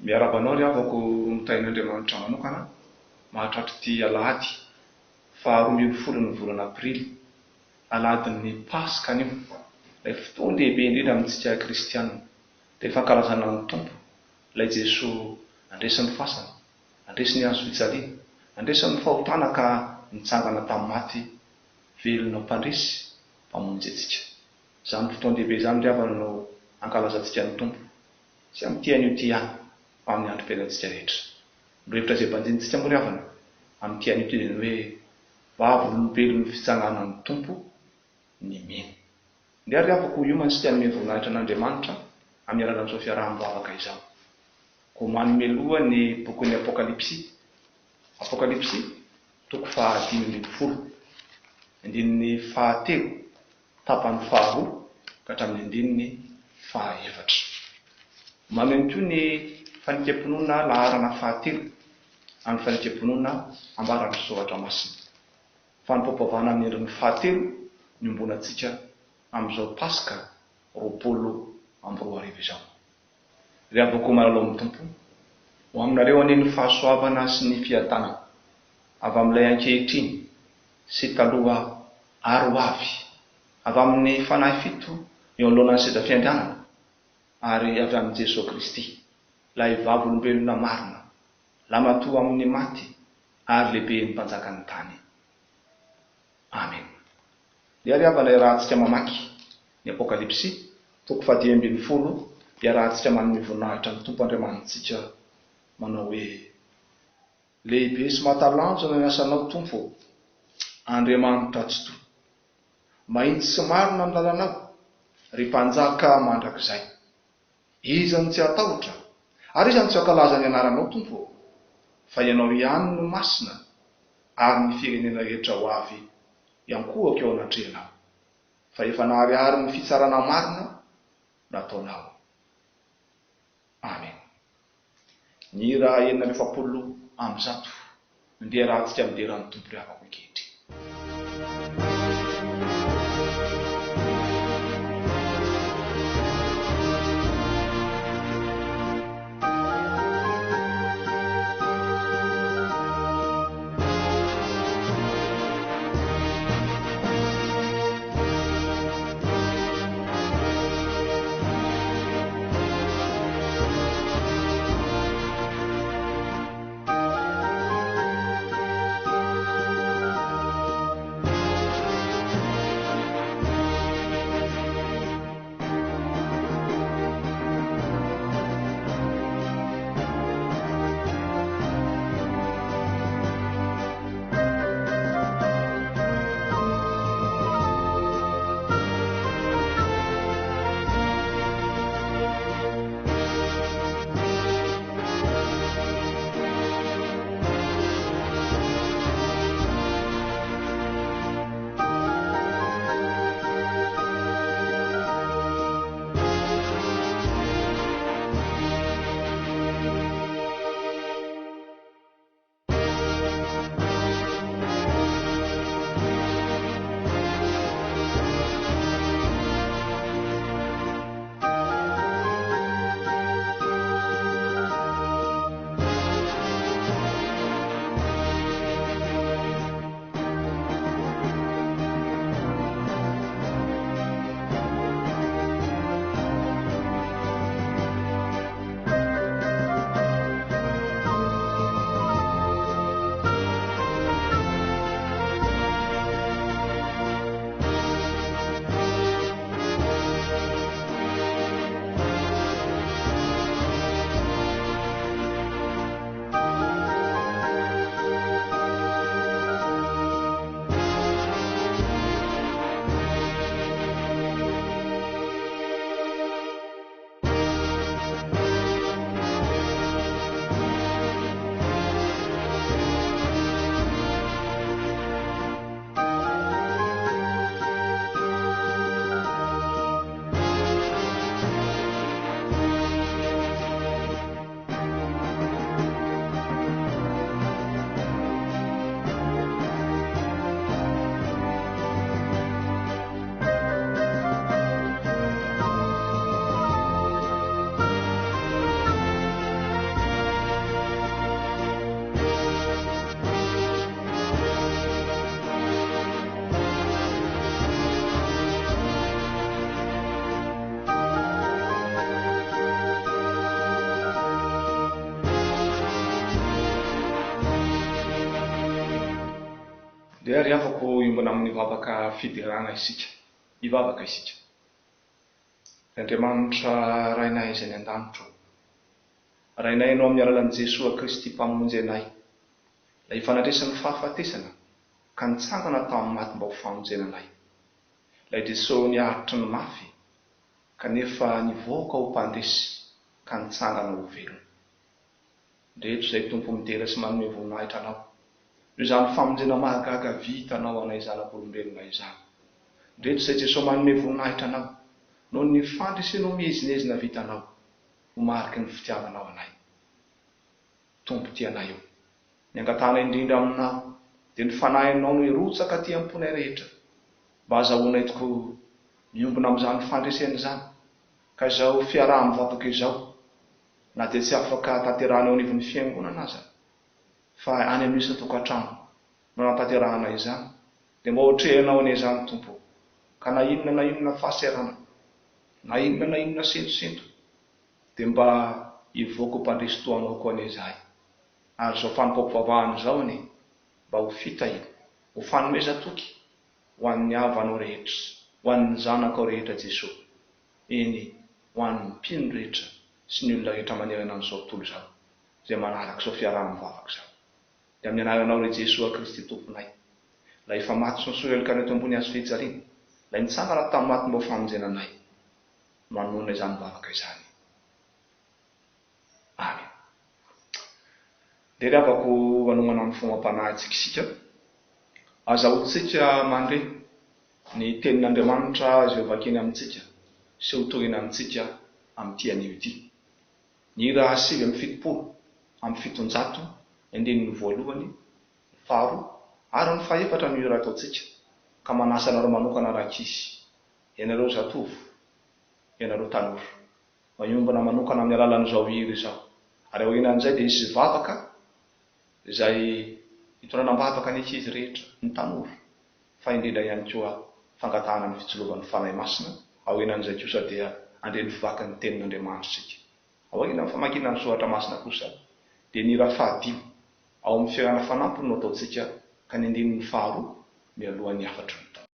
Miarahaba anao ry havako notahin'Andriamanitra manokana mahatratra ity alahady faha 12 ny volana aprily, alahadin'ny Paska anio, ilay fotoan-dehibe indrindra amintsika kristiana, ilay fankalazana ny Tompo, ilay Jesoa nandresy ny fasana, nandresy ny hazo fijaliana, nandresy ny fahotana ka nitsangana tamin'ny maty velona mpandresy, mpamonjy antsika. Izany fotoan-dehibe izany ry havana no ankalazantsika ny Tompo. Tsy amin'ity anio ity ihany fa amin'ny androm-piainantsika rehetra. Ny hevitra izay banjinintsika moa ry havana amin'ity anio ity dia ny hoe vavolombelon'ny fitsanganan'ny Tompo ny mino. Ndeha ry havako hiomana isika hanome voninahitra an'Andriamanitra amin'ny alalan'izao fiaraha-mivavaka izao. Koa manome loha ny bokin'ny Apokalypsy, Apokalypsy toko faha-15, andininy fahatelo tapany faharoa ka hatramin'ny andininy fahaefatra. Maneho ihany koa ny fanekem-pinoana laharana fahatelo amin'ny fanekem-pinoana ambaran'ny Soratra Masina. Fanompoam-pivavahana amin'ny endriny fahatelo niombonantsika amin'izao Paska 2020 izao. Ry havako malala ao amin'ny Tompo, ho aminareo anie ny fahasoavana sy ny fiadanana avy amin'ilay ankehitriny sy taloha ary ho avy, avy amin'ny Fanahy fito eo anoloanan'ny seza fiandrianana, ary avy amin'i Jesoa Kristy, ilay Vavolombelona marina, lamatoa amin'ny maty ary lehiben'ny mpanjakan'ny tany. Amena. Ndeha ry havana iarahantsika mamaky ny Apokalypsy, toko fahadimy ambin'ny folo, iarahantsika manome voninahitra ny Tompo Andriamanitsika manao hoe, Lehibe sy mahatalanjona ny asanao Tompo ô, Andriamanitra Tsitoha. Mahitsy sy marina ny lalanao, ry Mpanjaka mandrakizay. Iza no tsy hatahotra, ary iza no tsy hankalaza ny anaranao Tompo ô? Fa Ianao ihany no masina, ary ny firenena rehetra ho avy hiankohoka eo anatrehanao, fa efa naharihary ny fitsarana marina nataonao. Amen. Ny hira 146 no ndeha arahantsika midera ny Tompo ry havako ankehitriny. Dia ry havako hiombona amin'ny vavaka fiderana isika. Hivavaka isika. Ry Andriamanitra Rainay izay any an-danitra ô, Rainay Ianao amin'ny alalan'i Jesoa Kristy Mpamonjy anay, Ilay efa nandresy ny fahafatesana ka nitsangana tamin'ny maty mba ho famonjena anay. Ilay Jesoa niaritra ny mafy kanefa nivoaka ho mpandresy ka nitsangana ho velona. Ndreto izay Tompo midera sy manome voninahitra Anao, noho izany famonjena mahagaga vitanao anay zanak'olombelona izany. Ndreto izay Jesoa manome voninahitra Anao, noho ny fandresenao miezinezina vitanao, ho mariky ny fitiavanao anay. Tompo tia anay o! Ny angatahanay indrindra Aminao, dia ny Fanahinao no hirotsaka aty am-ponay rehetra, mba hazahoanay tokoa miombona amin'izany fandresena izany, ka izao fiaraha-mivavaka izao, na dia tsy afaka tanterahina eo anivon'ny Fiangonana aza, fa any amin'ny isan-tokantrano no anatanterahana izany, dia mba hotrehinao anie izany Tompo ô! Ka na inona na inona fahasahiranana, na inona na inona sentosento, dia mba hivoaka ho mpandresy toa Anao koa anie izahay. Ary izao fanompoam-pivavahana izao anie mba ho fitahiana, ho fanomezan-toky ho an'ny havanao rehetra, ho an'ny zanakao rehetra Jesoa, eny ho an'ny mpino rehetra sy ny olona rehetra manerana an'izao tontolo izao izay manaraka izao fiaraha-mivavaka izao. Dia amin'ny anaranao ry Jesoa Kristy Tomponay, Ilay efa maty sy nisolo heloka anay teo ambony hazofijaliana, Ilay nitsangana tamin'ny maty mba ho famonjena anay, no hanonona izany vavaka izany. Amen. Dia ry havako hanomana ny fo amam-panahintsika isika. Azahoantsika mandre ny Tenin'Andriamanitra izay hovakiany amintsika sy hotorina amintsika amin'ity anio ity. Ny hira 779, ny andininy voalohany, ny faharoa ary ny fahefatra no hira ataontsika, ka manasa anareo manokana rankizy, ianareo zatovo, ianareo tanora. Mba hiombona manokana amin'ny alalan'izao hira izao. Ary aorianan'izay dia hisy vavaka izay hitondrana am-bavaka ny ankizy rehetra, ny tanora, fa indrindra ihany koa fangatahana ny fitsilovan'ny Fanahy Masina, aorianan'izay kosa dia handre ny fivakin'ny Tenin'Andriamanitra isika. Aorianan'ny famakiana ny Soratra Masina kosa dia ny hira fahadimy ao amin'ny fihirana fanampiny no ataontsika ka ny andininy faharoa mialohan'ny hafatry ny Tompo.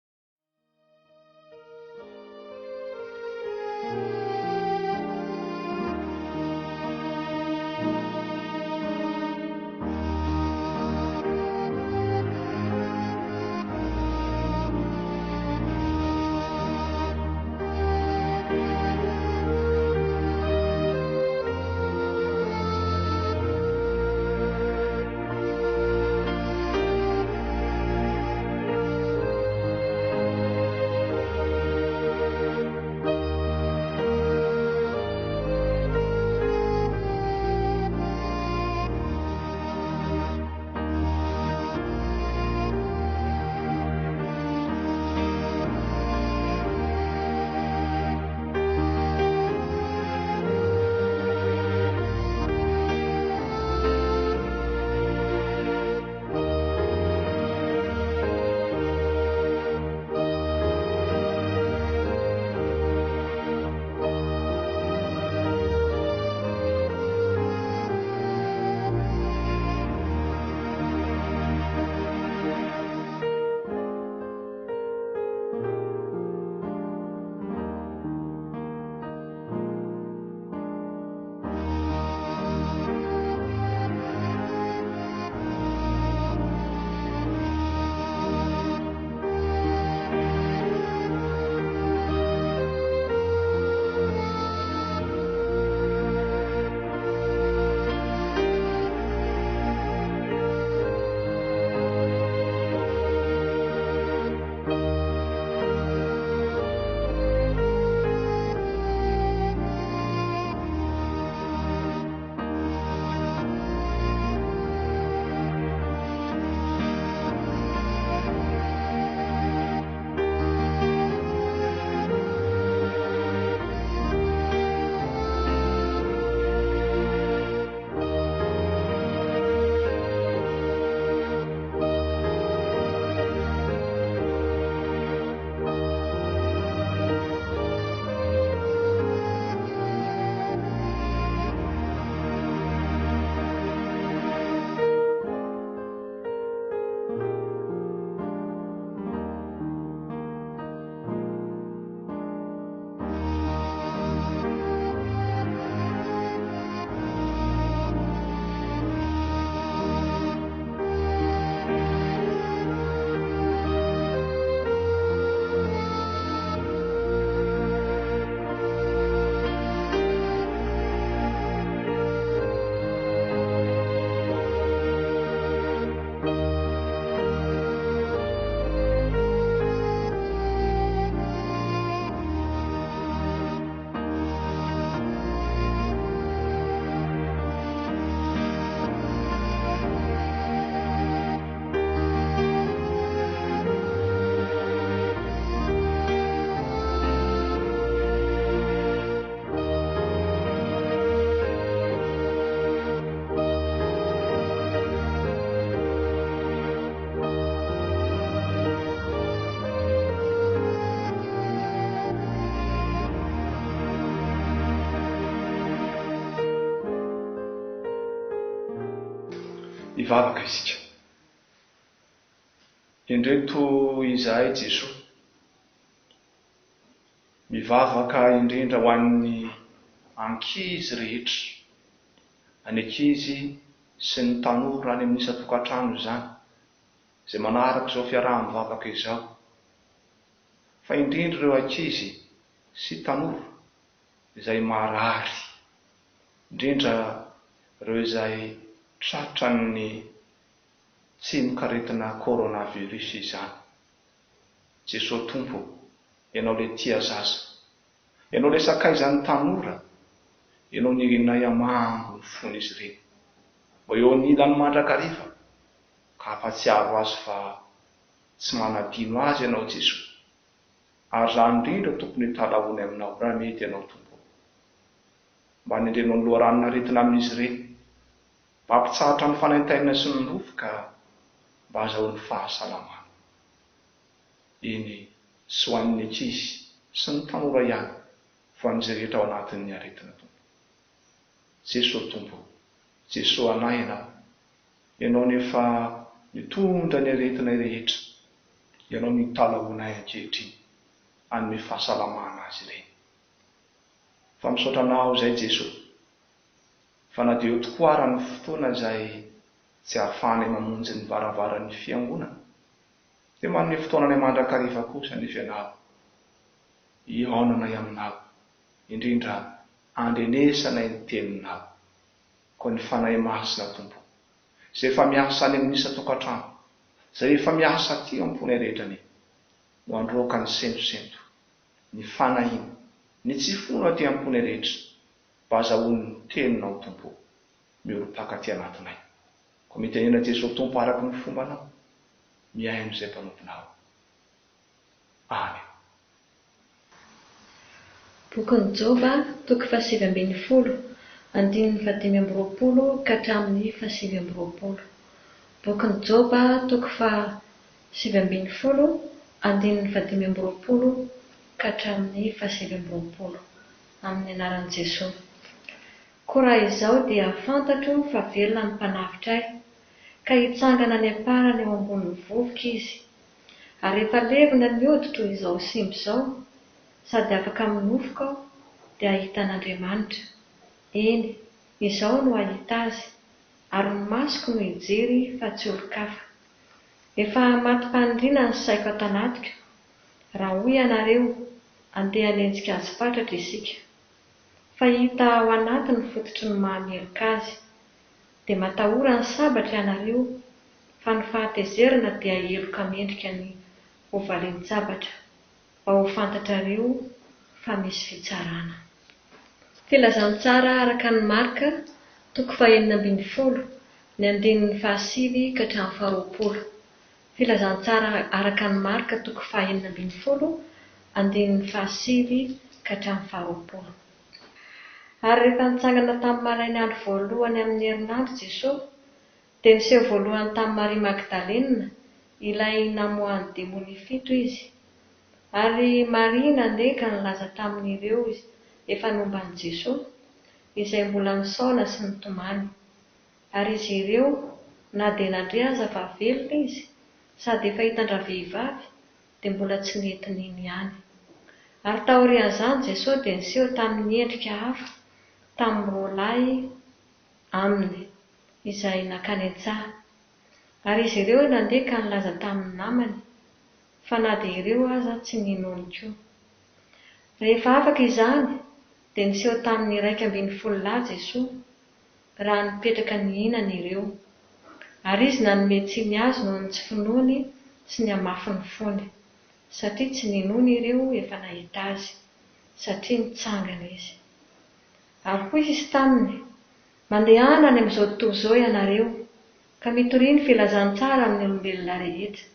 Hivavaka isika. Indreto izahay Jesoa. Mivavaka indrindra ho an'ny ankizy rehetra, ny ankizy sy ny tanora any amin'ny isan-tokantrano izany, izay manaraka izao fiaraha-mivavaka izao, fa indrindra ireo ankizy sy tanora izay marary, indrindra ireo izay tratran'ny tsimokaretina coronavirus izany. Jesoa Tompo ô, Ianao ilay tia zaza, Ianao ilay sakaizan'ny tanora, Ianao nirinay hamango ny fon'izy ireny, mba eo anilany mandrakariva, ka hampatsiaro azy fa tsy manadino azy Ianao Jesoa. Ary izany indrindra tokony hitalahoany Aminao, raha mety Ianao Tompo ô. Mba hanendrenao ny loharanon'aretina amin'izy ireny, mba hampitsahatra ny fanaintainana sy ny rofy ka mba hazahoany fahasalamana. Eny, tsy ho an'ny ankizy sy ny tanora ihany fa ho an'izay rehetra ao anatin'ny aretina, Tompo. Jesoa Tompo, Jesoa anay Ianao. Ianao no efa nitondra ny aretinay rehetra. Ianao no italahoanay ankehitriny hanome fahasalamana azy ireny. Fa misaotra Anao izay Jesoa, fa na dia eo tokoa ara ny fotoana izay tsy ahafahanay mamonjy ny varavaran'ny Fiangonana, dia manome fotoana anay mandrakariva kosa anefa Ianao hihaonanay Aminao, indrindra handrenesanay ny Teninao. Koa ny Fanahy Masina Tompo, izay efa miasa any amin'ny isan-tokantrano, izay efa miasa aty am-ponay rehetra anie, no handroaka ny sentosento, ny fanahiana, ny tsy finoana aty am-ponay rehetra, mba hazahoany ny Teninao Tompo ô, miorim-paka aty anatinay. Koa mitenena Jesoa Tompo araka ny fombanao, mihaino izay mpanomponao. Amen. Bokin'i Joba, toko fahasivy ambinifolo, andininy fahadimy amby roapolo ka hatramin'ny fahasivy amby roapolo. Bokin'i Joba, toko fahasivy ambinifolo, andininy fahadimy amby roapolo ka hatramin'ny fahasivy amby roapolo. Amin'ny anaran'i Jesoa. Koa raha izao dia fantatro fa velona ny Mpanavotra ahy, ka hitsangana any am-parany eo ambonin'ny vovoka izy. Ary rehefa levona ny hoditro izao simba izao, sady afaka amin'ny nofoko aho, dia hahita an'Andriamanitra. Eny, izaho no hahita Azy, ary ny masoko no hijery fa tsy olon-kafa. Efa matim-paniriana ny saiko ato anatiko, raha hoy ianareo, Andeha hanenjika azy fatratra isika. Fa hita ao anaty ny fototry ny maha-meloka azy. Dia matahora ny sabatra ianareo, fa ny fahatezerana dia heloka mendrika ny ho valin-tsabatra, mba ho fantatrareo fa misy fitsarana. Filazantsara araka an'i Marka, toko fahenina ambinifolo, ny andininy fahasivy ka hatramin'ny faharoapolo. Filazantsara araka an'i Marka, toko fahenina ambinifolo, andininy fahasivy ka hatramin'ny faharoapolo. Ary rehefa nitsangana tamin'ny marain'andro voalohany amin'ny herinandro Jesoa, dia niseho voalohany tamin'i Maria Magdalena, ilay namoahan'ny demonia fito, Izy. Ary Maria nandeha ka nilaza tamin'ireo efa nomba an'i Jesoa, izay mbola nisaona sy nitomany. Ary izy ireo, na dia nandre aza fa velona Izy, sady efa hitan-dravehivavy, dia mbola tsy nety nino ihany. Ary taorian'izany Jesoa dia niseho tamin'ny endrika hafa tamin'ny roa lahy aminy, izay nankany an-tsaha. Ary izy ireo nandeha ka nilaza tamin'ny namany, fa na dia ireo aza tsy ninoany koa. Rehefa afaka izany, dia niseho tamin'ny 11 lahy Jesoa, raha nipetraka nihinana ireo. Ary izy nanome tsiny azy noho ny tsy finoany sy ny hamafin'ny fony, satria tsy ninoany ireo efa nahita azy, satria nitsangana izy. Ary hoy izy taminy, Mandehana any amin'izao tontolo izao ianareo, ka mitoria ny filazantsara amin'ny olombelona rehetra.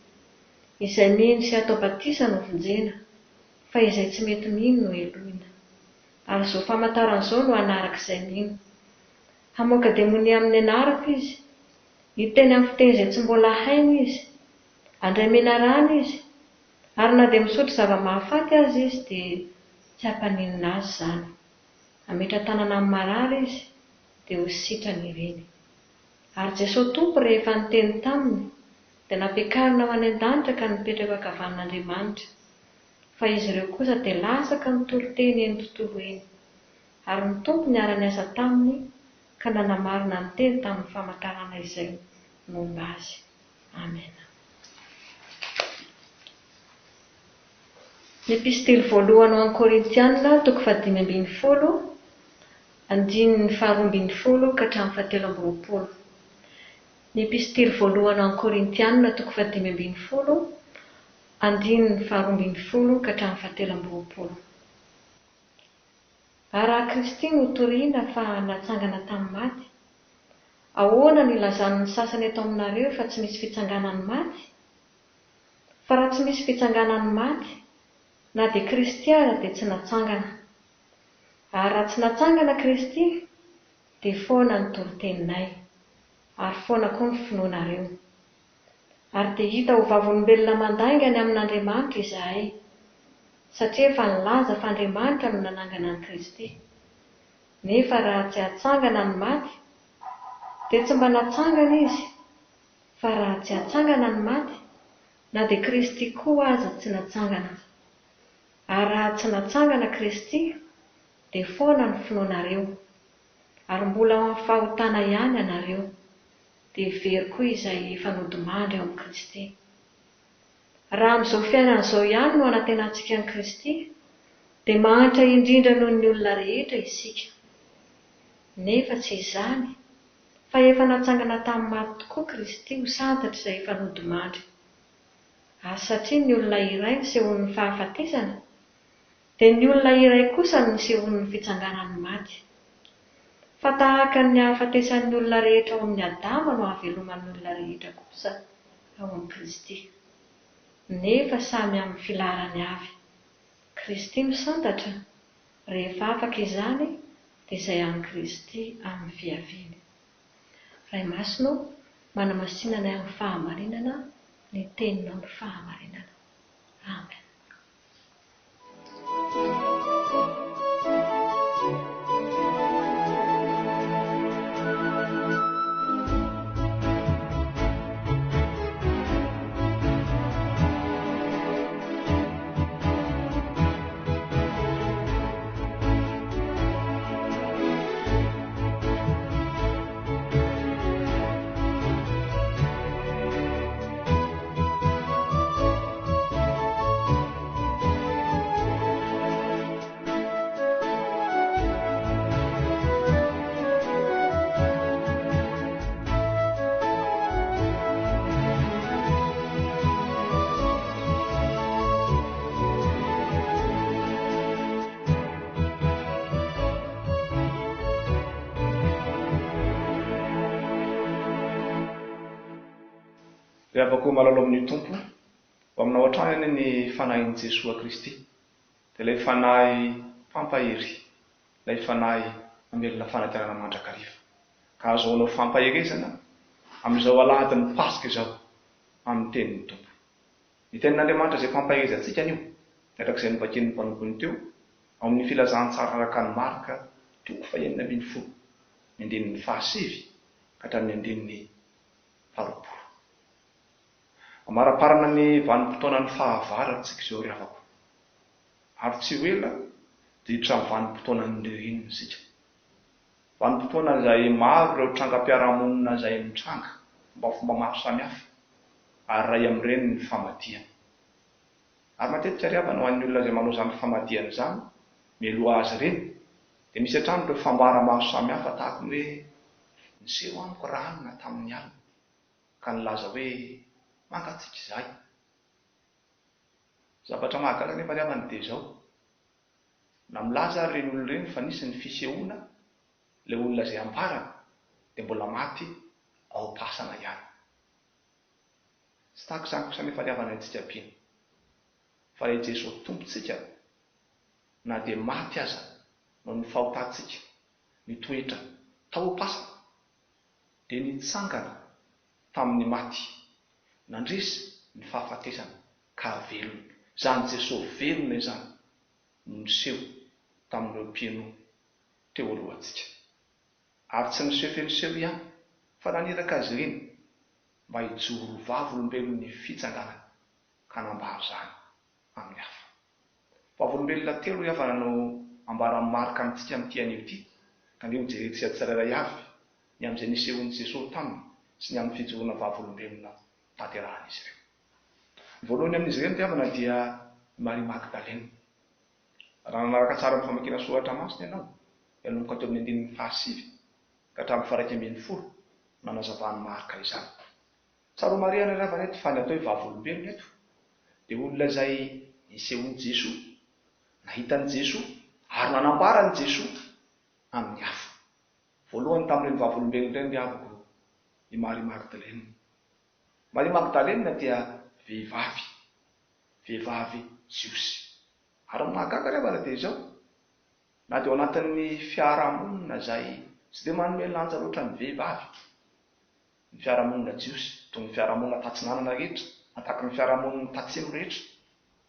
Izay mino sy atao batisa no vonjena, fa izay tsy mety mino no helohina. Ary izao famantarana izao no hanaraka izay mino. Hamoaka demonia amin'ny anarako izy. Hiteny amin'ny fiteny izay tsy mbola hainy izy. Handray menarana izy. Ary na dia misotro zava-mahafaty aza izy dia tsy hampaninona azy izany. Hametra-tanana amin'ny marary izy dia ho sitrana ireny. Ary Jesoa Tompo rehefa niteny taminy, dia nampiakarina ho any an-danitra ka nipetraka eo ankavanan'Andriamanitra. Fa izy ireo kosa dia lasa ka nitory teny eny tontolo eny. Ary ny Tompo niara-niasa taminy ka nanamarina ny teny tamin'ny famantarana izay nomba azy. Amena. Ny Epistily voalohany ho an'ny Korintiana, toko fahadimy ambin'ny folo, andininy faharoa ambin'ny folo ka hatramin'ny fahatelo amby roapolo. Ny Epistily voalohany ho an'ny Korintiana, toko fahadimy ambin'ny folo, andininy faharoa ambin'ny folo ka hatramin'ny fahatelo amby roapolo. Ary raha Kristy no torina fa natsangana tamin'ny maty, ahoana no ilazan'ny sasany eto aminareo fa tsy misy fitsanganan'ny maty? Fa raha tsy misy fitsanganan'ny maty, na dia Kristy aza dia tsy natsangana. Ary raha tsy natsangana Kristy, dia foana ny toriteninay, ary foana koa ny finoanareo. Ary dia hita ho vavolombelona mandainga ny amin'Andriamanitra izahay, satria efa nilaza fa Andriamanitra no nanangana an'i Kristy. Nefa raha tsy hatsangana ny maty, dia tsy mba natsangana Izy, fa raha tsy hatsangana ny maty, na dia Kristy koa aza tsy natsangana. Ary raha tsy natsangana Kristy, dia foana ny finoanareo, ary mbola ao amin'ny fahotana ihany ianareo. dia very koa izay efa nodimandry ao amin'i Kristy. Raha amin'izao fiainana izao ihany no anantenantsika an'i Kristy, dia mahantra indrindra noho ny olona rehetra isika. Nefa tsy izany, fa efa natsangana tamin'ny maty tokoa Kristy ho santatr'izay efa nodimandry. Ary satria ny olona iray nisehoan'ny fahafatesana, Dia ny olona iray kosa no nisehoan'ny fitsanganan'ny maty. Fa tahaka ny ahafatesan'ny olona rehetra ao amin'i Adama no ahaveloman'ny olona rehetra kosa ao amin'i Kristy. Nefa samy amin'ny filaharany avy. Kristy no santatra, rehefa afaka izany dia izay an'i Kristy amin'ny fiaviany. Ray Masina ô, manamasina anay amin'ny fahamarinana, ny Teninao no fahamarinana. Amen. Ry havako malala ao amin'ny Tompo, Ho aminao hatrany anie ny Fanahin'i Jesoa Kristy, dia ilay Fanahy mpampahery, ilay Fanahy mamelona fanantenana mandrakariva, ka ahazoanao fampaherezana amin'izao alahadin'ny Paska izao amin'ny Tenin'ny Tompo. Ny Tenin'Andriamanitra izay fampahereza antsika anio, araka izay novakian'ny mpanompony teo, ao amin'ny Filazantsara araka an'i Marka toko fahenina ambin'ny folo, ny andininy fahasivy ka hatramin'ny andininy faharoapolo. Amaraparana ny vanim-potoanan'ny fahavaratsika izao ry havako. Ary tsy ho ela dia hiditra amin'ny vanim-potoanan'ny ririnina isika. Vanim-potoana izay maro ireo trangam-piarahamonina izay mitranga, fombafomba maro samihafa, ary iray amin'ireny ny famadihana. Ary matetika ry havana ho an'ny olona izay manao izany famadihana izany, mialoha azy ireny, dia misy hatrany ireo fambara maro samihafa tahaka ny hoe niseho amiko ranona tamin'ny alina. ka nilaza hoe mangatsiaka izahay. Zavatra mahagaga anefa ry havana dia izao, na milaza ary ireny olona ireny fa nisy ny fisehoana ilay olona izay ambarany dia mbola maty ao am-pasana ihany. Tsy tahaka izany kosa anefa ry havana ny antsika mpino, fa ilay Jesoa Tompontsika na dia maty aza noho ny fahotantsika nitoetra tao am-pasana dia nitsangana tamin'ny maty, nandresy ny fahafatesana ka velona. Izany Jesoa velona izany no niseho tamin'ireo mpino teo alohantsika. Ary tsy niseho fe niseho ihany, Fa naniraka azy ireny mba hijoro ho vavolombelon'ny fitsanganany ka hanambara izany amin'ny hafa. Vavolombelona telo ry havana no ambaran'i Marka amintsika amin'ity anio ity, ka andeha hojerentsika tsirairay avy ny amin'izay nisehoan'i Jesoa taminy sy ny amin'ny fijoroana vavolombelona tanterahan'izy ireo. Ny voalohany amin'izy ireny ry havana dia i Maria Magdalena. Raha nanaraka tsara ny famakiana soratra masina ianao, dia nanomboka teo amin'ny andininy fahasivy ka hatramin'ny faha-11 no nanazavan'i Marka izany. Tsara homarihana ry havana eto fa ny atao hoe vavolombelona eto dia olona izay nisehoan'i Jesoa, nahita an'i Jesoa ary nanambara an'i Jesoa amin'ny hafa. Voalohany tamin'ireny vavolombelona ireny ry havako i Maria Magdalena. Maria Magdalena dia vehivavy, vehivavy jiosy. Ary ny mahagaga ry havana dia izao, na dia ao anatin'ny fiarahamonina izay tsy dia manome lanja loatra ny vehivavy, ny fiarahamonina jiosy, toy ny fiarahamonina tatsinanana rehetra, na tahaka ny fiarahamonina tatsimo rehetra,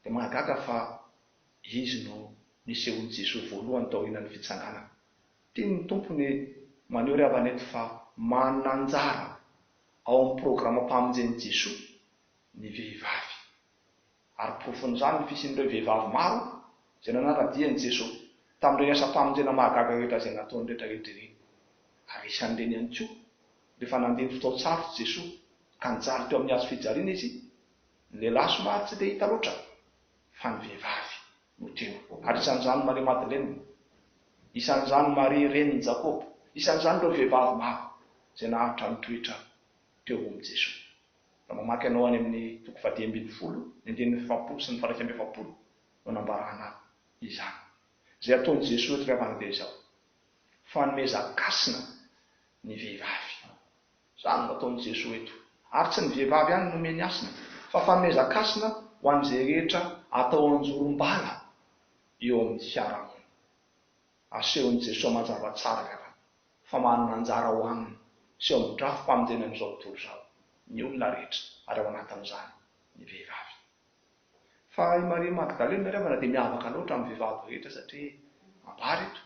dia mahagaga fa izy no nisehoan'i Jesoa voalohany taorianan'ny fitsanganana. Tian'ny Tompo ny maneho ry havana eto fa manana anjara ao amin'ny programam-pamonjen'i Jesoa ny vehivavy. Ary porofon'izany ny fisian'ireo vehivavy maro izay nanara-dia an'i Jesoa tamin'ireny asam-pamonjena mahagaga rehetra izay nataony rehetra rehetra ireny. Ary isan'ireny ihany koa, rehefa nandeha ny fotoan-tsarotra Jesoa ka nijaly teo amin'ny hazo fijaliana Izy, ny lehilahy somary tsy dia hita loatra fa ny vehivavy no teo. Ary isan'izany Maria Madeleine, isan'izany Maria renin'i Jakoba, isan'izany ireo vehivavy maro izay naharitra nitoetra teo amin'i Jesoa. Raha mamaky ianao any amin'ny toko fahadimy ambin'ny folo, ny andininy fahefapolo sy ny faha-iraika amby efapolo no anambarana izany. Izay ataon'i Jesoa eto ry havana dia izao, fanomezan-kasina ny vehivavy. Izany no ataon'i Jesoa eto. Ary tsy ny vehivavy ihany no omeny hasina, fa fanomezan-kasina ho an'izay rehetra atao anjorom-bala eo amin'ny fiarahamonina. Asehon'i Jesoa mazava tsara ry havana fa manana anjara ao aminy sy ao amin'ny drafi-pamonjena an'izao tontolo izao ny olona rehetra ary ao anatin'izany ny vehivavy. Fa i Maria Magdalena ry havana dia miavaka loatra amin'ny vehivavy rehetra satria ambara eto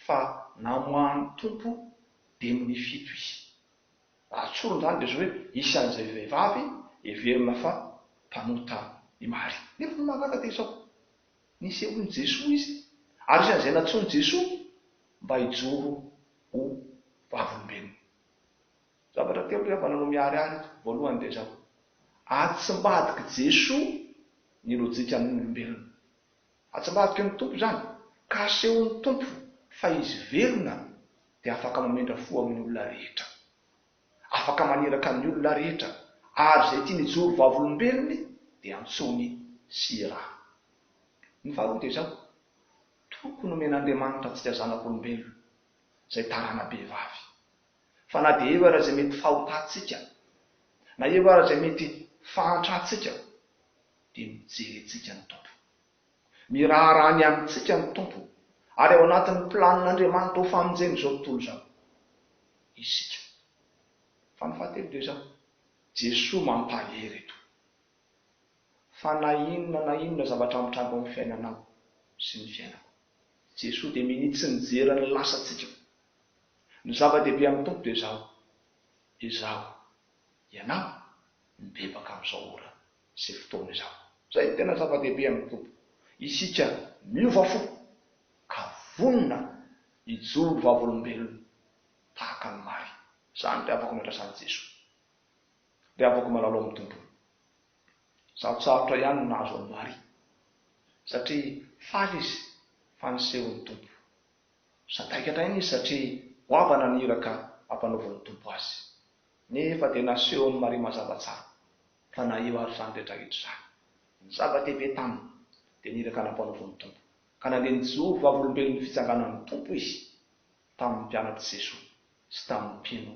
fa namoahan'ny Tompo demony fito izy. Raha tsorina izany dia izao hoe isan'izay vehivavy heverina fa mpanota i Maria. Nefa ny mahagaga dia izao, nisehoan'i Jesoa izy ary isan'izay nantsoin'i Jesoa mba hijoro ho vavolombelona. Zavatra telo ry havana no miharihary eto. Voalohany dia izao, atsimbadik'i Jesoa ny lojikan'ny olombelona. Atsimbadiky ny Tompo izany, ka asehon'ny Tompo fa Izy velona dia afaka mamindra fo amin'ny olona rehetra. Afaka maniraka ny olona rehetra, ary izay tiany hijoro vavolombelony dia antsoiny sy irahany. Ny faharoa dia izao, toky nomen'Andriamanitra antsika zanak'olombelona, izay tarana-behivavy. Fa na dia eo ara izay mety fahotantsika, na eo ara izay mety fahantrantsika, dia mijery antsika ny Tompo. Miraharaha ny amintsika ny Tompo, ary ao anatin'ny planin'Andriamanitra ho famonjena izao tontolo izao isika. Fa ny fahatelo dia izao, Jesoa mampahery eto, fa na inona na inona zavatra mitranga ao amin'ny fiainanao sy ny fiainako, Jesoa dia minia tsy mijery ny lasantsika. Ny zava-dehibe amin'ny Tompo dia izao, izaho, ianao, mibebaka amin'izao ora sy fotoana izao. Izay no tena zava-dehibe amin'ny Tompo. Isika miova fo ka vonona hijoro vavolombelona tahaka an'i Maria. Izany ry havako nandrasan'i Jesoa. Ry havako malala ao amin'ny Tompo. Sarotsarotra ihany ny nahazo an'i Maria. Satria faly izy fa niseho ny Tompo. Sadaikatra ihany izy satria goavana ny iraka ampanaovin'ny Tompo azy. Nefa dia nasehon'i Maria mazava tsara fa na eo ary izany rehetra rehetra izany, ny zava-dehibe taminy dia ny iraka nampanaovin'ny Tompo, ka nandeha nijoro vavolombelon'ny fitsanganan'ny Tompo izy tamin'ny mpianatr'i Jesoa sy tamin'ny mpino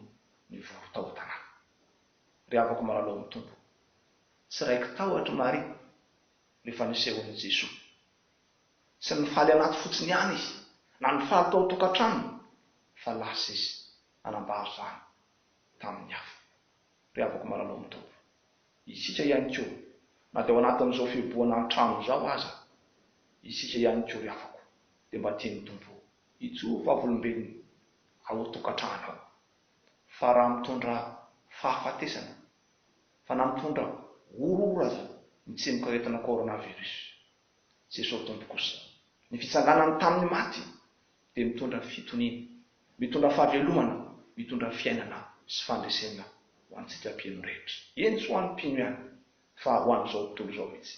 nivory tao an-tanàna. Ry havako malala ao amin'ny Tompo, tsy raiki-tahotra i Maria rehefa nisehoan'i Jesoa. Tsy nifaly anaty fotsiny ihany izy, na nifaly tao an-tokantranony, fa lasa izy nanambara izany tamin'ny hafa. Ry havako malala ao amin'ny Tompo, isika ihany koa, na dia ao anatin'izao fihibohana an-trano izao aza, isika ihany koa ry havako, dia mba tian'ny Tompo hijoro vavolombelona ao an-tokantrano ao. Fa raha mitondra fahafatesana, fa na mitondra horohoro aza ny tsimokaretina coronavirus, Jesoa Tompo kosa, ny fitsanganany tamin'ny maty dia mitondra fitoniana, mitondra fahavelomana, mitondra fiainana sy fandresena ho antsika mpino rehetra. Eny tsy ho an'ny mpino ihany fa ho an'izao tontolo izao mihitsy.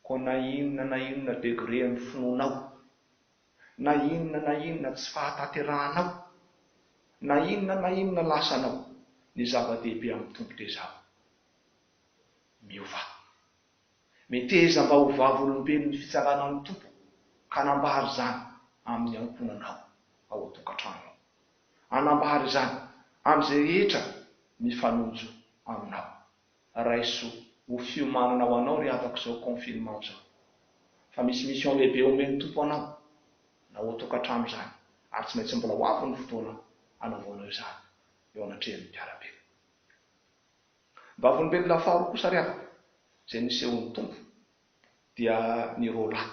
Koa na inona na inona degré amin'ny finoanao, na inona na inona tsy fahatanterahanao, na inona na inona lasanao, ny zava-dehibe amin'ny Tompo dia izao, miovà. Meteza mba ho vavolombelon'ny fitsanganan'ny Tompo ka hanambara izany amin'ny ankohonanao ao an-tokantranonao. Hanambara izany amin'izay rehetra mifanojo aminao. Raiso ho fiomanana ho anao ry havako izao confinement izao. Fa misy mission lehibe omen'ny Tompo anao na ao an-tokantrano izany ary tsy maintsy mbola ho avy ny fotoana hanaovanao izany eo anatrehan'ny mpiara-belona. Vavolombelona faharoa kosa ry havana, izay nisehoan'ny Tompo, dia ny roalahy.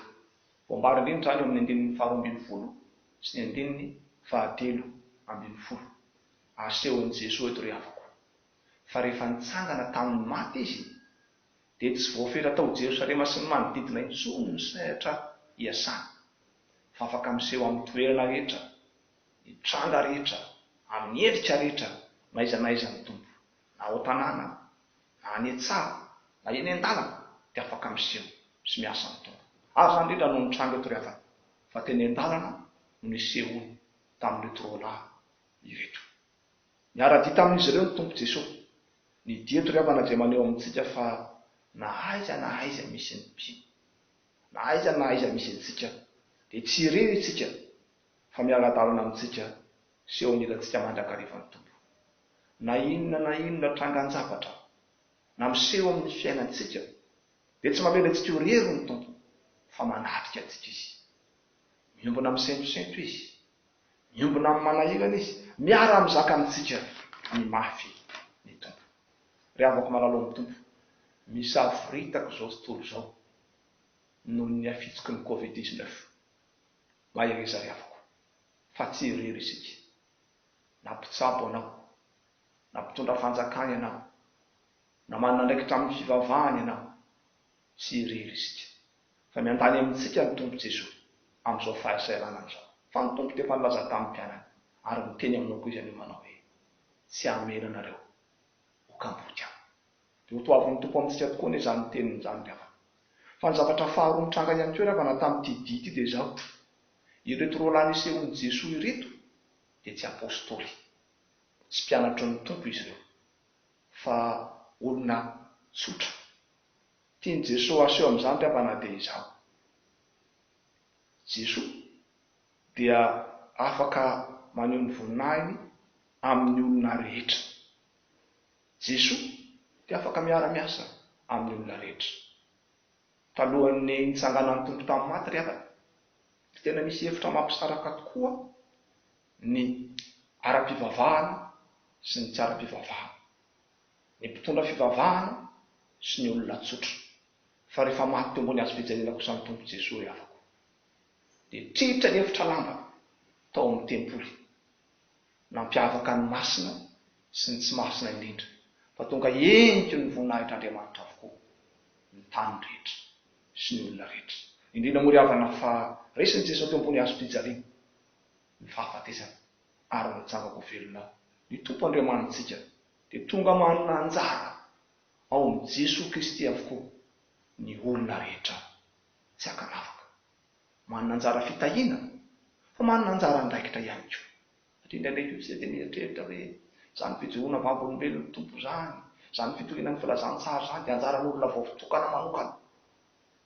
Voambara indrindra izany eo amin'ny andininy faharoa ambin'ny folo sy ny andininy fahatelo ambin'ny folo. Asehon'i Jesoa eto ry havako, fa rehefa nitsangana tamin'ny maty Izy, dia tsy voafetra tao Jerosalema sy ny manodidina intsony ny sehatra iasany, fa afaka miseho amin'ny toerana rehetra, ny tranga rehetra, amin'ny endrika rehetra, na aiza na aiza ny Tompo. Na ao an-tanàna, na any an-tsaha, na eny an-dalana, dia afaka miseho sy miasa ny Tompo. Ary izany indrindra no nitranga eto ry havana, fa teny an-dalana no nisehoany tamin'ireto roalahy ireto. Niara-dia tamin'izy ireo ny Tompo Jesoa. Ny dia eto ry havana dia maneho amintsika fa na aiza na aiza misy ny mpino, na aiza na aiza misy antsika, dia tsy irery isika fa miara-dalana amintsika sy eo anilantsika mandrakariva ny Tompo. Na inona na inona trangan-javatra na miseho amin'ny fiainantsika dia tsy mamela antsika ho irery ny Tompo fa manatrika antsika Izy. Miombona amin'ny sentosento Izy. Miombona amin'ny manahirana Izy. Miara-mizaka amintsika ny mafy ny Tompo. Ry havako malala ao amin'ny Tompo, misavoritaka izao tontolo izao noho ny hafitsiky ny Covid 19. Mahereza ry havako fa tsy irery isika. Na mpitsabo anao, na mpitondra fanjakana ianao, na manana andraikitra amin'ny fivavahana ianao, tsy irery isika. Fa miandany amintsika ny Tompo Jesoa amin'izao fahasahiranana izao. Fa ny Tompo dia efa nilaza tamin'ny mpianany ary miteny aminao koa Izy anio manao hoe, Tsy hamela anareo ho kamboty Aho. Dia ho toavin'ny Tompo amintsika tokoa anie izany teniny izany ry havana. Fa ny zavatra faharoa nitranga ihany koa ry havana tamin'ity dihy ity dia izao, ireto roalahy nisehoan'i Jesoa ireto dia tsy apostoly, tsy mpianatry ny Tompo izy ireo, fa olona tsotra. Tian'i Jesoa haseho amin'izany ry havana dia izao, Jesoa dia afaka maneho ny voninahiny amin'ny olona rehetra. Jesoa dia afaka miara-miasa amin'ny olona rehetra. Talohan'ny nitsanganan'ny Tompo tamin'ny maty ry havana, dia tena misy hevitra mampisaraka tokoa ny ara-pivavahana sy ny tsy ara-pivavahana, ny mpitondra fivavahana sy ny olona tsotra. Fa rehefa maty teo ambony hazofijaliana kosa ny Tompo Jesoa ry havako, dia tritra ny efitra lamba tao amin'ny tempoly. Nampiavaka ny masina sy ny tsy masina indrindra, fa tonga heniky ny voninahitr'Andriamanitra avokoa ny tany rehetra sy ny olona rehetra. Indrindra moa ry havana fa resin'i Jesoa teo ambony hazofijaliana ny fahafatesana ary nitsangako velona ny Tompo Andriamanitsika dia tonga manana anjara ao amin'i Jesoa Kristy avokoa ny olona rehetra tsy ankanavaka. Manana anjara fitahiana fa manana anjara andraikitra ihany koa. Satria indraindray koa isika dia mieritreritra hoe izany fijoroana vavolombelon'ny Tompo izany, izany fitoriana ny filazantsara izany dia anjaran'olona voatokana manokana.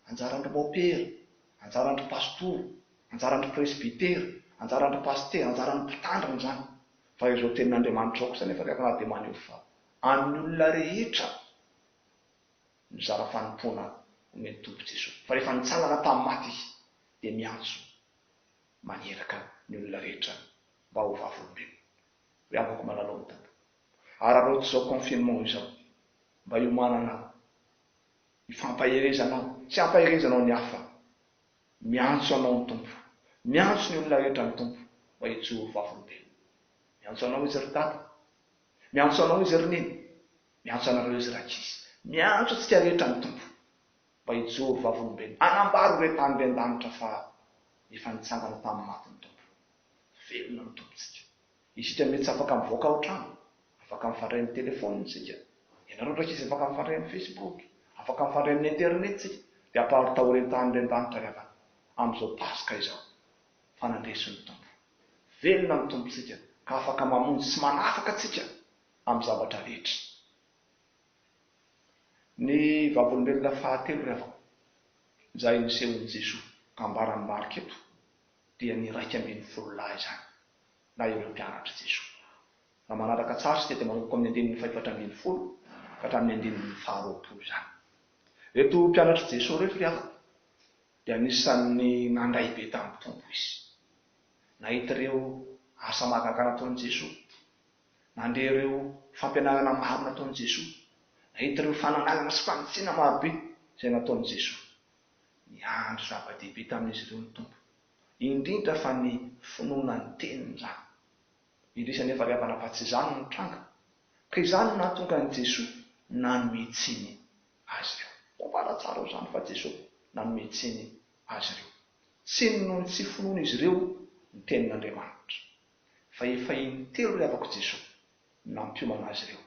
Anjaran-dry môpera, anjaran-dry pastora, anjaran-dry presbytera, anjaran-dry pasitera, anjaran'ny mpitandrina izany. Fa izao tenin'Andriamanitra izao kosa anefa ry havana dia maneho fa an'ny olona rehetra ny zara fanompoana omen'ny Tompo Jesoa. Fa rehefa nitsangana tamin'ny maty Izy dia miantso maniraka ny olona rehetra mba ho vavolombelona. Ry havako malalao ny Tompo. Araraoty izao confinement izao mba hiomananao, hifampaherezanao sy hampaherezanao ny hafa. Miantso anao ny Tompo. Miantso ny olona rehetra ny Tompo mba hijoro vavolombelona. Miantso anao Izy ry Dada. Miantso anao Izy ry Neny. Miantso anareo Izy rankizy. Miantso antsika rehetra ny Tompo mba hijoro vavolombelona, hanambara ireo tany ireny an-danitra fa efa nitsangana tamin'ny maty ny Tompo. Velona ny Tompontsika. Isika mety tsy afaka mivoaka ao an-trano, afaka mifandray amin'ny telefaonina isika. Ianareo rankizy afaka mifandray amin'ny Facebook, afaka mifandray amin'ny internet isika. Dia aparitao ireny tany ireny an-danitra ry havana, amin'izao Paska izao, fa nandresy ny Tompo. Velona ny Tompontsika ka afaka mamonjy sy manafaka antsika amin'ny zavatra rehetra. Ny vavolombelona fahatelo ry havako, izay nisehoan'i Jesoa ka ambaran'i Marka eto, dia ny 11 lahy izany, na ireo mpianatr'i Jesoa. Raha manaraka tsara isika dia manomboka amin'ny andininy fahefatra ambin'ny folo ka hatramin'ny andininy faharoapolo izany. Ireto mpianatr'i Jesoa ireto ry havako, dia anisan'ny nandray be tamin'ny Tompo izy. Nahita ireo asa mahagaga nataon'i Jesoa, Nandre ireo fampianarana maro nataon'i Jesoa. Nahita ireo fananarana sy fanitsiana marobe izay nataon'i Jesoa. Niandry zava-dehibe tamin'izy ireo ny Tompo, indrindra fa ny finoana ny Teniny izany. Indrisy anefa ry havana fa tsy izany no nitranga, ka izany no nahatonga an'i Jesoa nanome tsiny azy ireo. Voambara tsara ao izany fa Jesoa nanome tsiny azy ireo. Tsiny noho ny tsy finoan'izy ireo ny Tenin'Andriamanitra. Fa efa intelo ry havako Jesoa no nampiomana azy ireo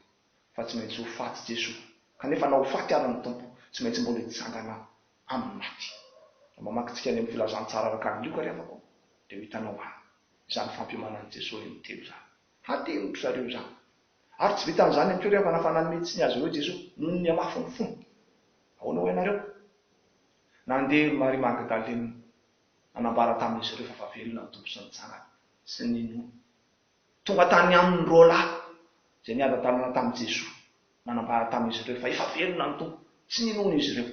fa tsy maintsy ho faty Jesoa, kanefa na ho faty ary ny Tompo tsy maintsy mbola hitsangana amin'ny maty. Raha mamaky tsika any amin'ny filazantsara araka an'i Lioka ry havako dia ho hitanao any izany fampiomanan'i Jesoa intelo izany. Hadinodry zareo izany. Ary tsy vitan'izany ihany koa ry havana fa nanome tsiny azy ireo Jesoa noho ny hamafin'ny fony. Ahoana hoy ianareo? Nandeha ry Maria Magdalena nanambara tamin'izy ireo fa efa velona ny Tompo sy nitsangana sy ninoana. Tonga tany aminy ny roalahy izay niara-dalana tamin'i Jesoa, nanambara tamin'izy ireo fa efa velona ny Tompo, tsy ninoana izy ireo.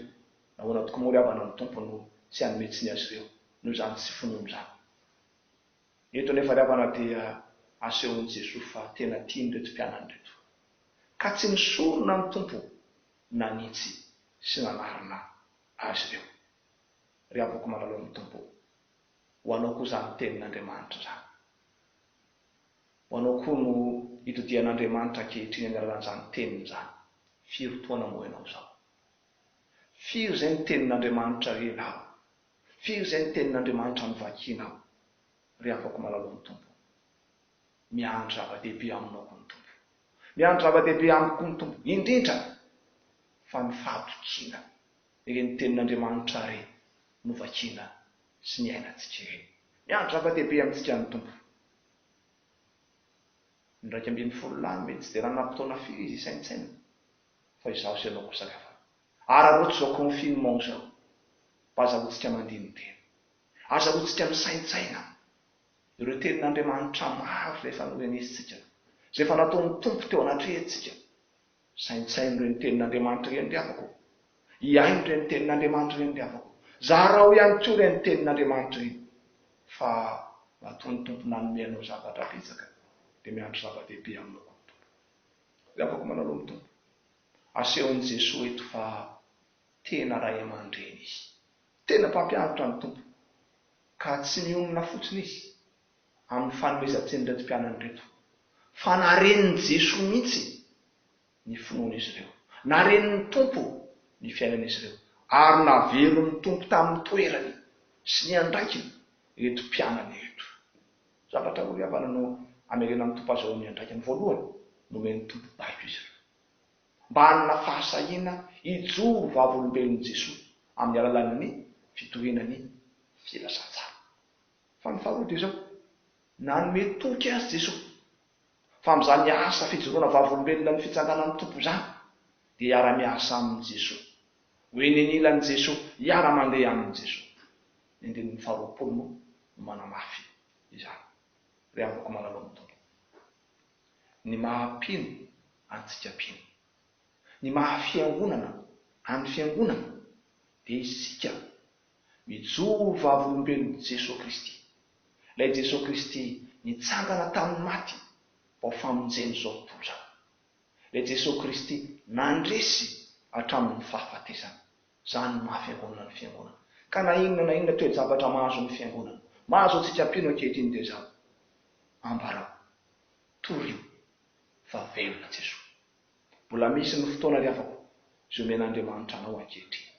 Nahoana tokoa moa ry havana ny Tompo no tsy hanome tsiny azy ireo noho izany tsy finoana izany? Eto anefa ry havana dia asehon'i Jesoa fa tena tiany ireto mpianany ireto, ka tsy nisorona ny Tompo nanitsy sy nanarina azy ireo. Ry havako malala ao amin'ny Tompo, ho anao koa izany tenin'Andriamanitra izany. Ho anao koa no itodihan'Andriamanitra ankehitriny amin'ny alalan'izany teniny izany. Firy taona moa ianao izao? Firy izay ny tenin'Andriamanitra renao? Firy izay ny tenin'Andriamanitra novakianao? Ry havako malala ao amin'ny Tompo, miandry zava-dehibe aminao koa ny Tompo. Miandry zava-dehibe amiko koa ny Tompo, indrindra fa ny fahatokiana Ireny tenin'Andriamanitra re novakiana sy niainantsika ireny. Miandry zava-dehibe amintsika ny Tompo. Ny 11 lahy mety tsy dia nanam-potoana firy izy hisaintsainana, fa izaho sy ianao kosa ry havana. Araraoty izao confinement izao mba azahoantsika mandini-tena, azahoantsika misaintsaina ireo tenin'Andriamanitra maro izay efa norenesintsika, izay efa nataon'ny Tompo teo anatrehantsika. Saintsaino ireny tenin'Andriamanitra ireny ry havako ô. Hihaino ireny tenin'Andriamanitra ireny ry havako ô. Zarao ihany koa ireny tenin'Andriamanitra ireny. Fa matoa ny Tompo nanome anao zavatra betsaka dia miandry zava-dehibe aminao koa ny Tompo. Ry havako manao aloha ny Tompo. Asehon'i Jesoa eto fa tena ray aman-dreny Izy. Tena mpampianatra ny Tompo. Ka tsy mionona fotsiny Izy amin'ny fanomezan-tsiny ireto mpianany ireto, fa narenin'i Jesoa mihitsy ny finoan'izy ireo, narenin'ny Tompo ny fiainan'izy ireo, ary naverin'ny Tompo tamin'ny toerany sy ny andraikiny ireto mpianany ireto. Zavatra roa ry havana no amerenan'ny Tompo azy ao amin'ny andraikiny. Voalohany, nomen'ny Tompo baiko izy ireo, mba hanana fahasahiana hijoro vavolombelon'i Jesoa amin'ny alalan'ny fitoriana ny filazantsara. Fa ny faharoa dia izao, nanome toky azy Jesoa fa amin'izany asa fijoroana vavolombelona ny fitsanganan'ny Tompo izany dia hiara-miasa amin'i Jesoa, ho eny anilan'i Jesoa, hiara-mandeha amin'i Jesoa. Ny andininy faharoapolo moa no manamafy izany. Ry havako malala ao amin'ny Tompo, ny maha-mpino antsika mpino, ny maha-fiangonana an'ny fiangonana dia isika Mijoro vavolombelon'i Jesoa Kristy. Ilay Jesoa Kristy nitsangana tamin'ny maty mba ho famonjen'izao tontolo izao. Ilay Jesoa Kristy nandresy hatramin'ny fahafatesana. Izany no maha fiangonana ny fiangonana. Ka na inona na inona toe-javatra mahazo ny fiangonana, mahazo antsika mpino ankehitriny dia izao, ambarao, torio. Fa velona Jesoa. Mbola misy ny fotoana ry havako izay omen'Andriamanitra anao ankehitriny.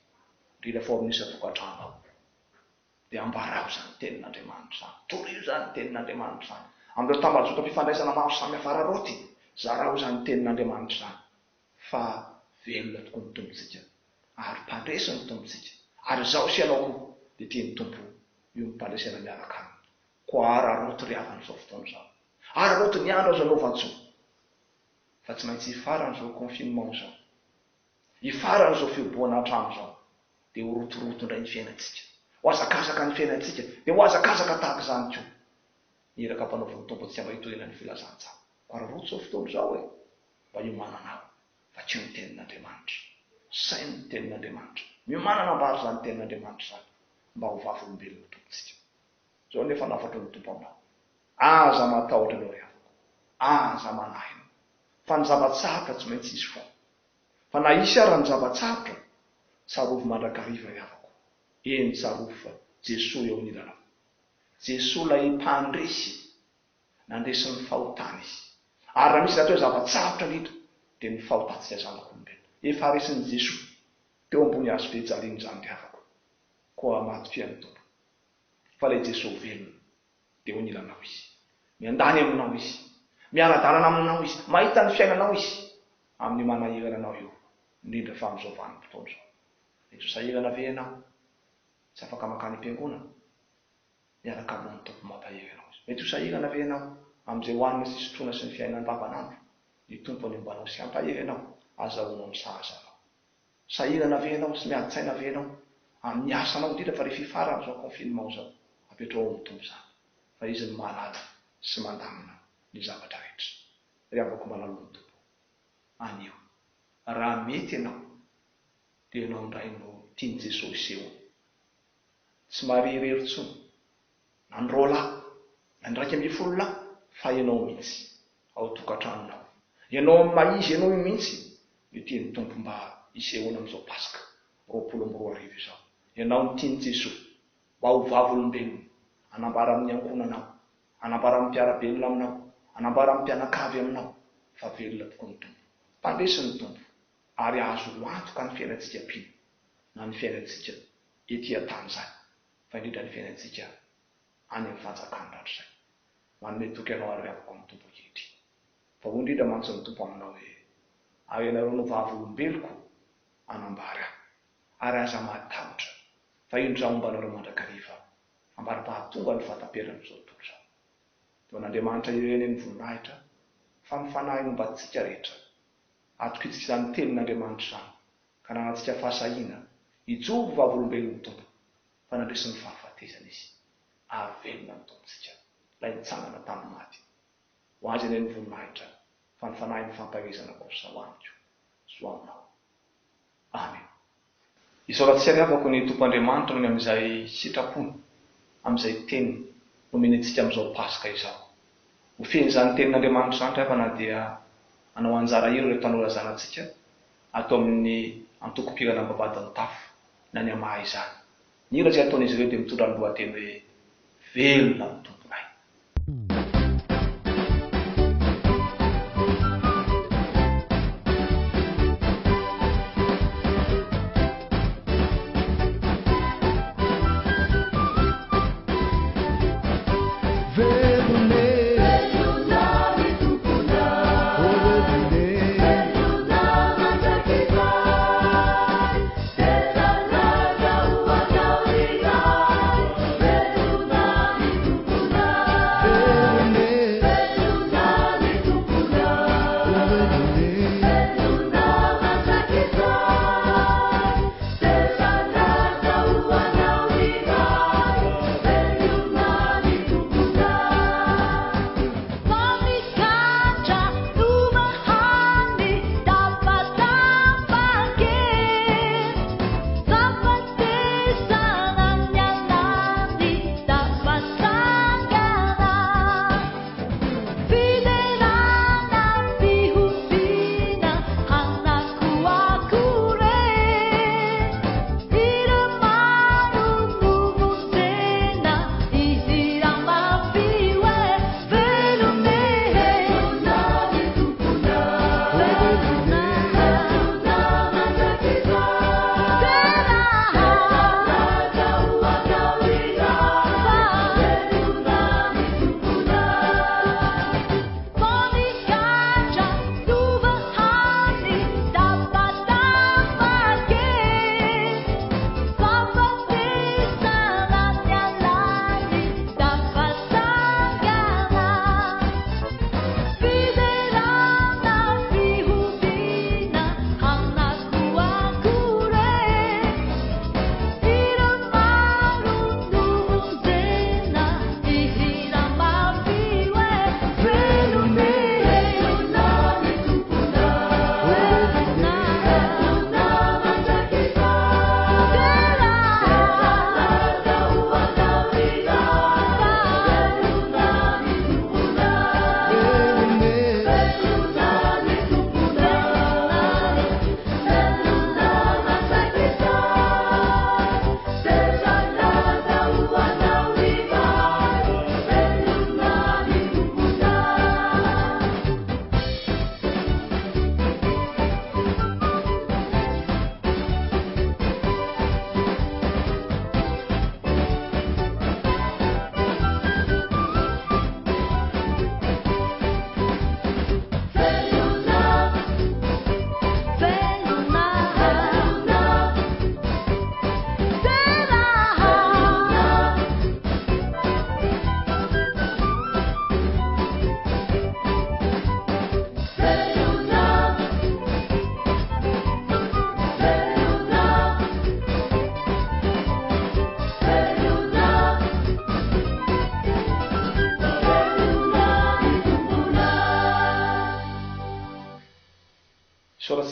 Indrindra fa ao amin'ny isan-tokantrano ao. Dia ambarao izany tenin'Andriamanitra izany. Torio izany tenin'Andriamanitra izany. Amin'ireo tambajotram-pifandraisana maro samihafa araraoty, zarao izany tenin'Andriamanitra izany. Fa velona tokoa ny Tompontsika, ary mpandresy ny Tompontsika. Ary izaho sy ianao koa dia tian'ny Tompo hiombom-pandresena miaraka Aminy. Koa araraoty ry havana izao fotoana izao. Araraoty ny andro azo anaovan-tsoa. Fa tsy maintsy hifarana izao confinement izao. Hifarana izao fihobohana an-trano izao. Dia ho rotoroto indray ny fiainantsika. Ho hazakazaka ny fiainantsika. Dia ho hazakazaka tahaka izany koa ny iraka ampanaovin'ny Tompo antsika mba hitoriana ny filazantsara. Koa araraoty izao fotoana izao e! Mba hiomananao. Vakio ny Tenin'Andriamanitra. Saino ny Tenin'Andriamanitra. Miomàna hanambara izany Tenin'Andriamanitra izany mba ho vavolombelon'ny Tompontsika. Izao anefa no hafatry ny Tompo aminao, Aza matahotra ianao ry havako, aza manahy ianao, fa ny zava-tsarotra tsy maintsy hisy foana. Fa na hisy ara ny zava-tsarotra, tsarovy mandrakariva ry havako, eny tsarovy fa Jesoa eo anilanao. Jesoa ilay Mpandresy, nandresy ny fahotana Izy. Ary raha misy rahateo zava-tsarotra indrindra dia ny fahotantsika zanak'olombelona. Efa resin'i Jesoa teo ambony hazofijaliana izany ry havako. Koa matokia ny Tompo. Fa ilay Jesoa velona dia eo anilanao Izy. Miandany aminao Izy. Miara-dalana aminao Izy. Mahita ny fiainanao Izy. Amin'io manahirana anao io, indrindra fa amin'izao vanim-potoana izao. Mety ho sahirana ve ianao? Tsy afaka mankany am-piangonana? Miaraka aminao ny Tompo mampahery anao Izy. Mety ho sahirana ve ianao amin'izay hohanina sy sotroina sy ny fiainana andavanandro? Ny Tompo anie homba anao sy hampahery anao, azahoanao ny sahaza anao. Sahirana ve ianao sy miady tsaina ve ianao amin'ny asanao indrindra fa rehefa hifarana izao confinement izao? Apetraho ao amin'ny Tompo izany fa Izy no mahalala sy mandamina ny zavatra rehetra. Ry havako malalo ny Tompo anio raha mety ianao dia ianao indray no tian'i Jesoa hisehoana. Tsy Maria irery intsony na ny roalahy na ny 11 lahy fa ianao mihitsy ao tokantranonao. Ianao amin'ny maha izy ianao io mihitsy no tian'ny Tompo mba hisehoana amin'izao Paska 2020 izao. Ianao no tian'i Jesoa mba ho vavolombelony, hanambara amin'ny ankohonanao, hanambara amin'ny mpiara-belona aminao, hanambara amin'ny mpianakavy aminao fa velona tokoa ny Tompo. Mpandresy ny Tompo ary azo antoka ny fiainantsika mpino na ny fiainantsika ety an-tany izany fa indrindra ny fiainantsika any amin'ny fanjakany rahatrizay. Manome toky anao ary havako amin'ny Tompo ankehitriny. Fa hoy indrindra mantsy ny Tompo aminao hoe, Ary ianareo no vavolombeloko hanambara Ahy. Ary aza matahotra, fa indro Izaho homba anareo mandrakariva, ambara-pahatonga ny fahataperan'izao tontolo izao. Dia ho an'Andriamanitra irery anie ny voninahitra, fa ny Fanahy homba antsika rehetra. Atokintsika izany tenin'Andriamanitra izany, ka ananantsika fahasahiana hijoro ho vavolombelon'ny Tompo, fa nandresy ny fahafatesana Izy, ary velona ny Tompontsika, Ilay nitsangana tamin'ny maty. Ho Azy anie ny voninahitra, fa ny Fanahin'ny fampaherezana kosa ho amiko sy ho aminao. Amena. Isaorantsika ry havako ny Tompo Andriamanitra noho ny amin'izay sitrapony, amin'izay Teniny nomeny antsika amin'izao Paska izao. Ho fehin'izany Tenin'Andriamanitra izany ry havana dia hanao anjara hira ireo tanora zanatsika ato amin'ny antokom-pihirana Ambavahadin'ny Tafo na ny hamaha izany. Ny hira izay ataon'izy ireo dia mitondra ny lohateny hoe Velona ny Tomponay.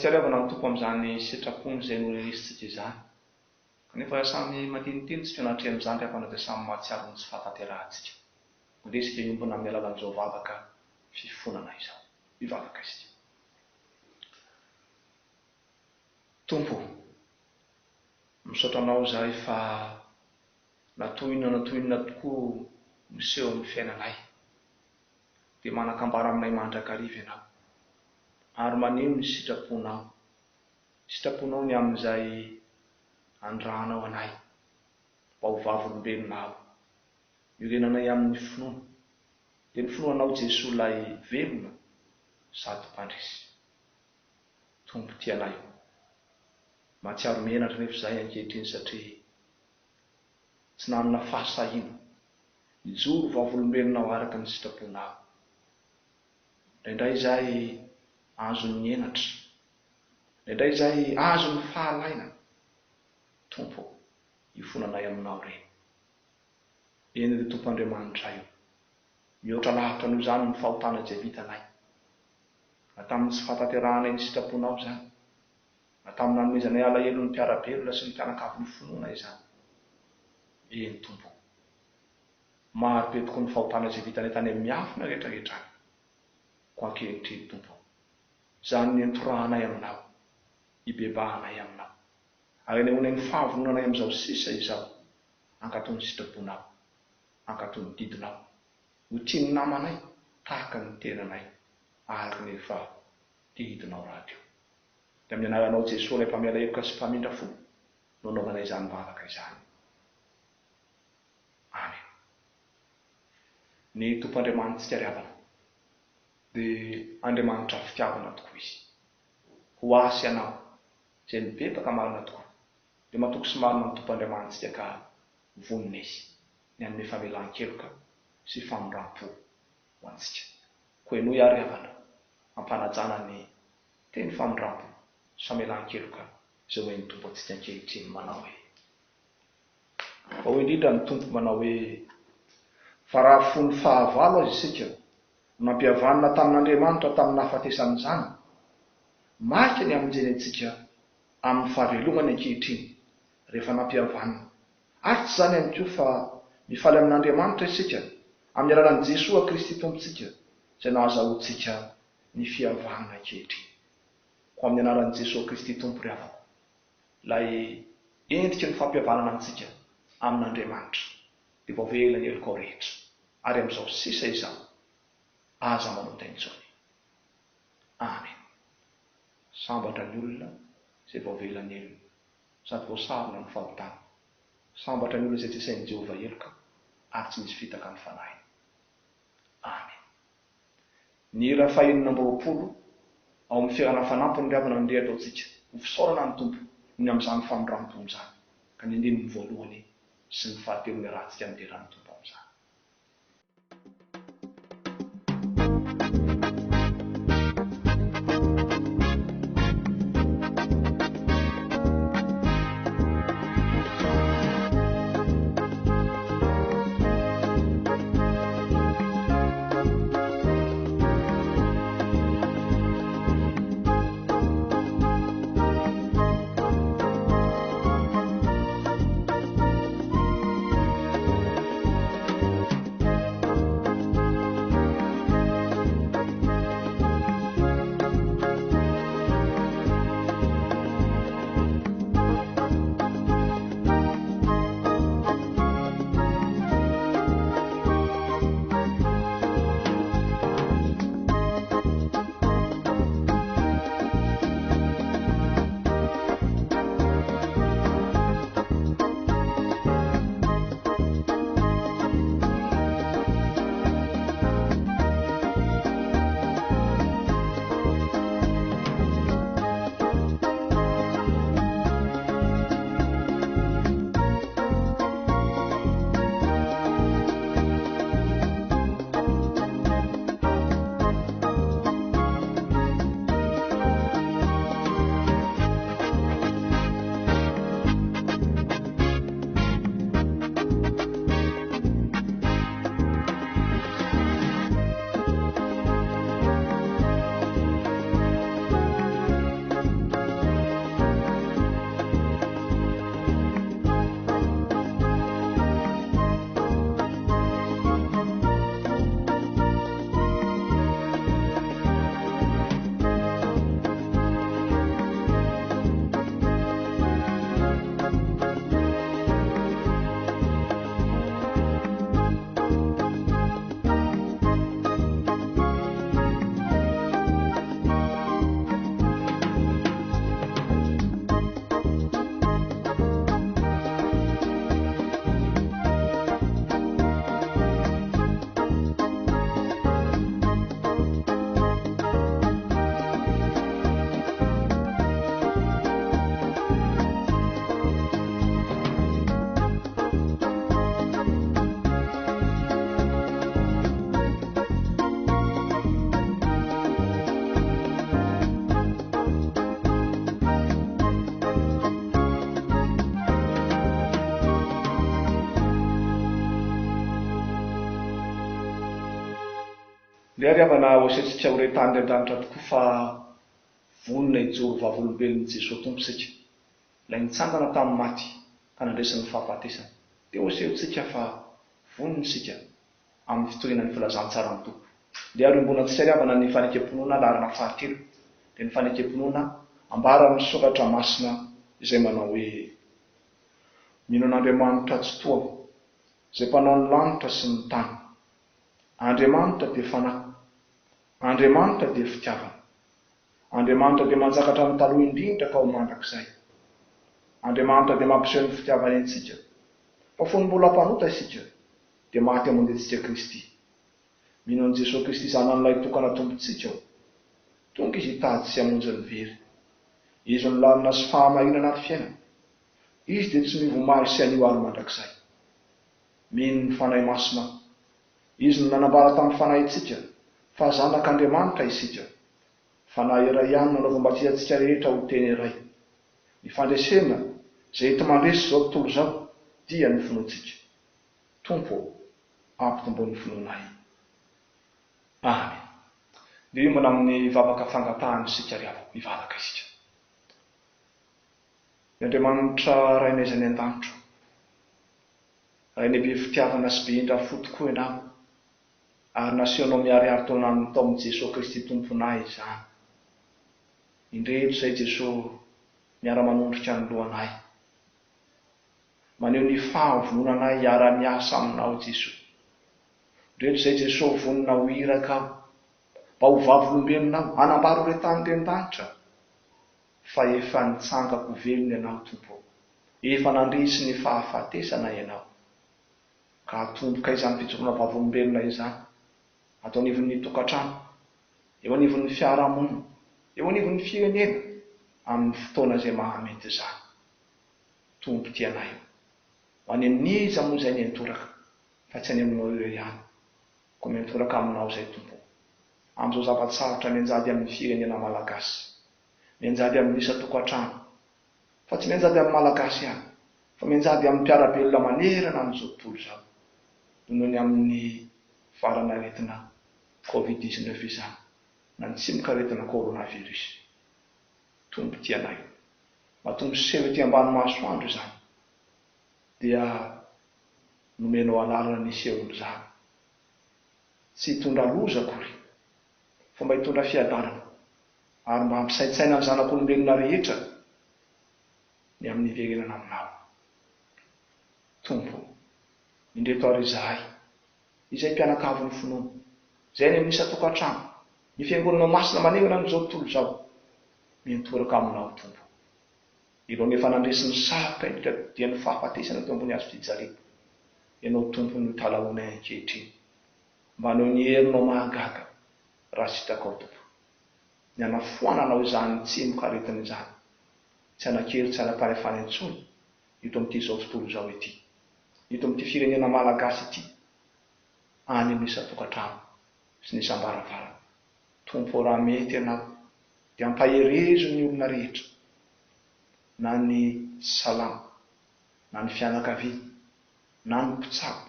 antsika ry havana ny Tompo amin'izany sitrapony izay norenesintsika izany. Kanefa raha samy mandini-tena isika eo anatrehan'izany ry havana dia samy mahatsiaro ny tsy fahatanterahantsika. Andeha isika hiombona amin'ny alalan'izao vavaka fifonana izao. Hivavaka isika. Tompo o, misaotra Anao izahay fa na toy inona na toy inona tokoa miseho amin'ny fiainanay, dia manan-kambara aminay mandrakariva Ianao, ary maneho ny sitraponao, sitraponao ny amin'izay andrahanao anay mba ho vavolombelonao, iorenanay amin'ny finoana, dia ny finoanao Jesoa ilay velona sady mpandresy. Tompo tia anay o. Mahatsiaro menatra anefa izahay ankehitriny satria tsy nanana fahasahiana hijoro vavolombelonao araka ny sitraponao. Indraindray izahay azon'ny henatra, indraindray izahay azon'ny fahalainana. Tompo o, ifonanay aminao re. Eny ry Tompo Andriamanitray o, mihoatra lavitra noho izany ny fahotana izay vitanay. Na tamin'ny tsy fahatanterahanay ny sitraponao izany, na tamin'ny nanomezanay alahelo ny mpiara-belona sy ny mpianakavin'ny finoana izany. Eny, Tompo o. Maro be tokoa ny fahotana izay vitanay tany amin'ny miafina rehetra rehetra any. Koa ankehitriny, Tompo o, izany no iantorahanay Aminao, ibebahanay Aminao, ary anehoanay ny fahavononanay amin'izao sisa izao, hankatò ny sitraponao, hankatò ny didinao, ho tia ny namanay tahaka ny tenanay araka ny efa didinao rahateo. Dia amin'ny anaranao Jesoa ilay Mpamela heloka sy Mpamindra fo no anaovana izany vavaka izany. Amen. Ny Tompo Andriamanitsika ry havana dia Andriamanitra fitiavana tokoa Izy. Ho ahy sy ianao izay mibebaka marina tokoa dia matoky sy marina ny Tompo Andriamanitsika ka vonona Izy ny hanome famelan-keloka sy famindram-po ho antsika. Koa henoy àry havana, ampanajana ny teny famindram-po sy famelan-keloka izay omen'ny Tompo antsika ankehitriny manao hoe. Fa hoy indrindra ny Tompo manao hoe, Fa raha fony fahavalo aza isika no nampihavanina tamin'Andriamanitra tamin'ny nahafatesan'ny Zanany, marika ny hamonjeny antsika amin'ny fahavelomany ankehitriny rehefa nampihavanina Ary tsy izany ihany koa fa mifaly amin'Andriamanitra isika amin'ny alalan'i Jesoa Kristy Tompontsika izay nahazahoantsika ny fihavanana ankehitriny. Koa amin'ny anaran'i Jesoa Kristy Tompo ry havako, ilay endriky ny fampihavanana antsika amin'Andriamanitra, dia voavela ny helokao rehetra, ary amin'izao sisa izao, aza manota intsony. Amen. Sambatra ny olona izay voavela ny helony. sady voasarona ny fahotana. Sambatra ny olona izay tsy asain'i Jehovah heloka ary tsy misy fitaka ny fanahiny. Amen. Ny hira fahenina amby 20 ao amin'ny fihirana fanampiny ry havana andeha ataontsika ho fisaorana ny Tompo noho ny amin'izany famindram-pony izany, ka ny andininy voalohany sy ny fahatelo niarahantsika nidera ny Tompo amin'izany. Ndeha ry havana hoasentsika ho re tany ry an-danitra tokoa fa vonona hijoro vavolombelon'i Jesoa Tompo isika, Ilay nitsangana tamin'ny maty ka nandresy ny fahafatesana. Dia hosehontsika fa vonona isika amin'ny fitoriana ny filazantsaran'ny Tompo. Ndeha ary iombonantsika ry havana ny fanekem-pinoana laharana fahatelo, dia ny fanekem-pinoana ambaran'ny Soratra Masina izay manao hoe, Mino an'Andriamanitra Tsitoha aho, izay Mpanao ny lanitra sy ny tany. Andriamanitra dia Fanahy. Andriamanitra dia fitiavana. Andriamanitra dia manjaka hatramin'ny taloha indrindra ka ho mandrakizay. Andriamanitra dia mampiseho ny fitiavany antsika, fa fony mbola mpanota isika, dia maty hamonjy antsika Kristy. Mino an'i Jesoa Kristy Zanany Lahitokana Tompontsika aho. Tonga Izy hitady sy hamonjy ny very. Izy no lalana sy fahamarinana ary fiainana. Izy dia tsy miova omaly sy anio ary mandrakizay. Mino ny Fanahy Masina aho. Izy no nanambara tamin'ny fanahintsika fa zanak'Andriamanitra isika. Fanahy iray ihany no anaovam-batisa antsika rehetra ho teny iray. Ny fandresena izay enti-mandresy izao tontolo izao dia ny finoantsika. Tompo ô, ampitomboy ny finoanay. Amen. Ndeha hiombona amin'ny vavaka fangatahana isika ry havako. Hivavaka isika. Ry Andriamanitra Rainay izay any an-danitra ô, Rainay be fitiavana sy be indra fo tokoa Ianao, ary nasehonao miharihary tao anatiny tao amin'i Jesoa Kristy Tomponay izany. Indreto izay Jesoa miara-manondrika ny lohanay. Maneho ny fahavononanay hiara-miasa Aminao Jesoa. Indreto izay Jesoa vonona ho iraka aho, mba ho vavolombelonao, hanambara ho re tany ren-danitra fa efa nitsangako velona Ianao Tompo ô. Efa nandresy ny fahafatesana Ianao. Ka atomboka izany fijoroana vavolombelona izany, ato anivon'ny tokantrano, eo anivon'ny fiarahamonina, eo anivon'ny firenena, amin'ny fotoana izay mahamety izany. Tompo tianay ô. Ho any amin'iza moa izay miantoraka fa tsy any aminao irery ihany. Koa miantoraka aminao izay Tompo ô. Amin'izao zava-tsarotra mianjady amin'ny firenena malagasy, mianjady amin'ny isan-tokantrano, fa tsy mianjady amin'ny Malagasy ihany, fa mianjady amin'ny mpiara-belona manerana an'izao tontolo izao, noho ny amin'ny valan'aretina Covid 19 izany, na ny tsimokaretina Coronavirus. Tompo tia anay. Matoa miseho ety ambany masoandro izany, dia nomenao alalana ny hisehoan'izany. Tsy hitondra loza akory, fa mba hitondra fiadanana ary mba hampisaintsaina ny zanak'olombelona rehetra ny amin'ny hiverenana aminao. Tompo ô, indreto ary izahay, izay mpianakavin'ny finoana, izay any amin'ny isan-tokantrano, ny Fiangonanao masina manerana an'izao tontolo izao, miantoraka aminao, Tompo. Ireo efa nandresy ny sarotra indrindra dia ny fahafatesana teo ambony hazo fijaliana. Ianao, Tompo, no italahoanay ankehitriny. Mba haneho ny herinao mahagaga, raha sitrakao, Tompo. Ny hanafoananao izany tsimokaretina izany, tsy hanan-kery tsy hanam-pahefana intsony eto amin'ity izao tontolo izao ity, eto amin'ity firenena malagasy ity, any amin'ny isan-tokantrano sy ny isam-baravarana. Tompo ô raha mety Ianao dia ampaherezo ny olona rehetra, na ny salama, na ny fianakaviana, na ny mpitsabo,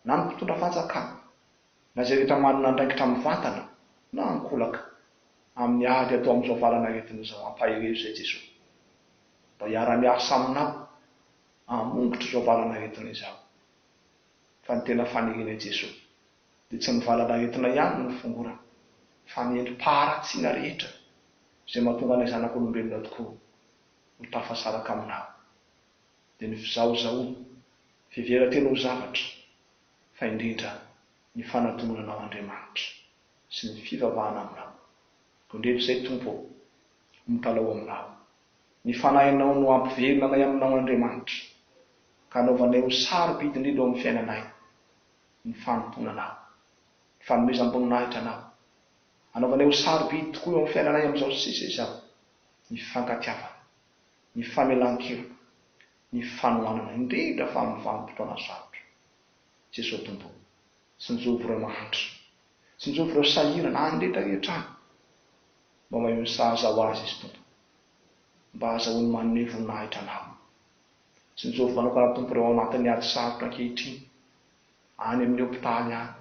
na ny mpitondra fanjakana, na izay rehetra manana andraikitra mivantana na ankolaka amin'ny ady atao amin'izao valan'aretina izao, ampaherezo izay Jesoa mba hiara-miasa aminao hamongotra izao valan'aretina izao fa ny tena fanirianay Jesoa dia tsy ny valan'aretina ihany no fongorana fa ny endri-paharatsiana rehetra izay mahatonga anay zanak'olombelona tokoa ho tafasaraka aminao dia ny fizahozahoana, fiheveran-tena ho zavatra fa indrindra ny fanadinoana Anao Andriamanitra sy ny fivavahana Aminao. Koa indreto izay Tompo ô, mitalaho Aminao. Ny Fanahinao no hampiverina anay Aminao Andriamanitra, ka hanaovanay ho sarobidy indrindra eo amin'ny fiainanay ny fanompoana Anao, ny fanomezam-boninahitra Anao. Hanaovanay ho sarobidy tokoa eo amin'ny fiainanay amin'izao sisa izao ny fifankatiavana, ny famelan-keloka, ny fanohanana, indrindra fa amin'ny vanim-potoana sarotra. Jesoa Tompo ô, tsinjovy ireo mahantra, tsinjovy ireo sahirana any rehetra rehetra any, mba omeo ny sahaza ho azy izy Tompo, mba ahazahoany manome voninahitra Anao. Tsinjovy manokana Tompo ireo ao anatin'ny ady sarotra ankehitriny, any amin'ny hopitaly any,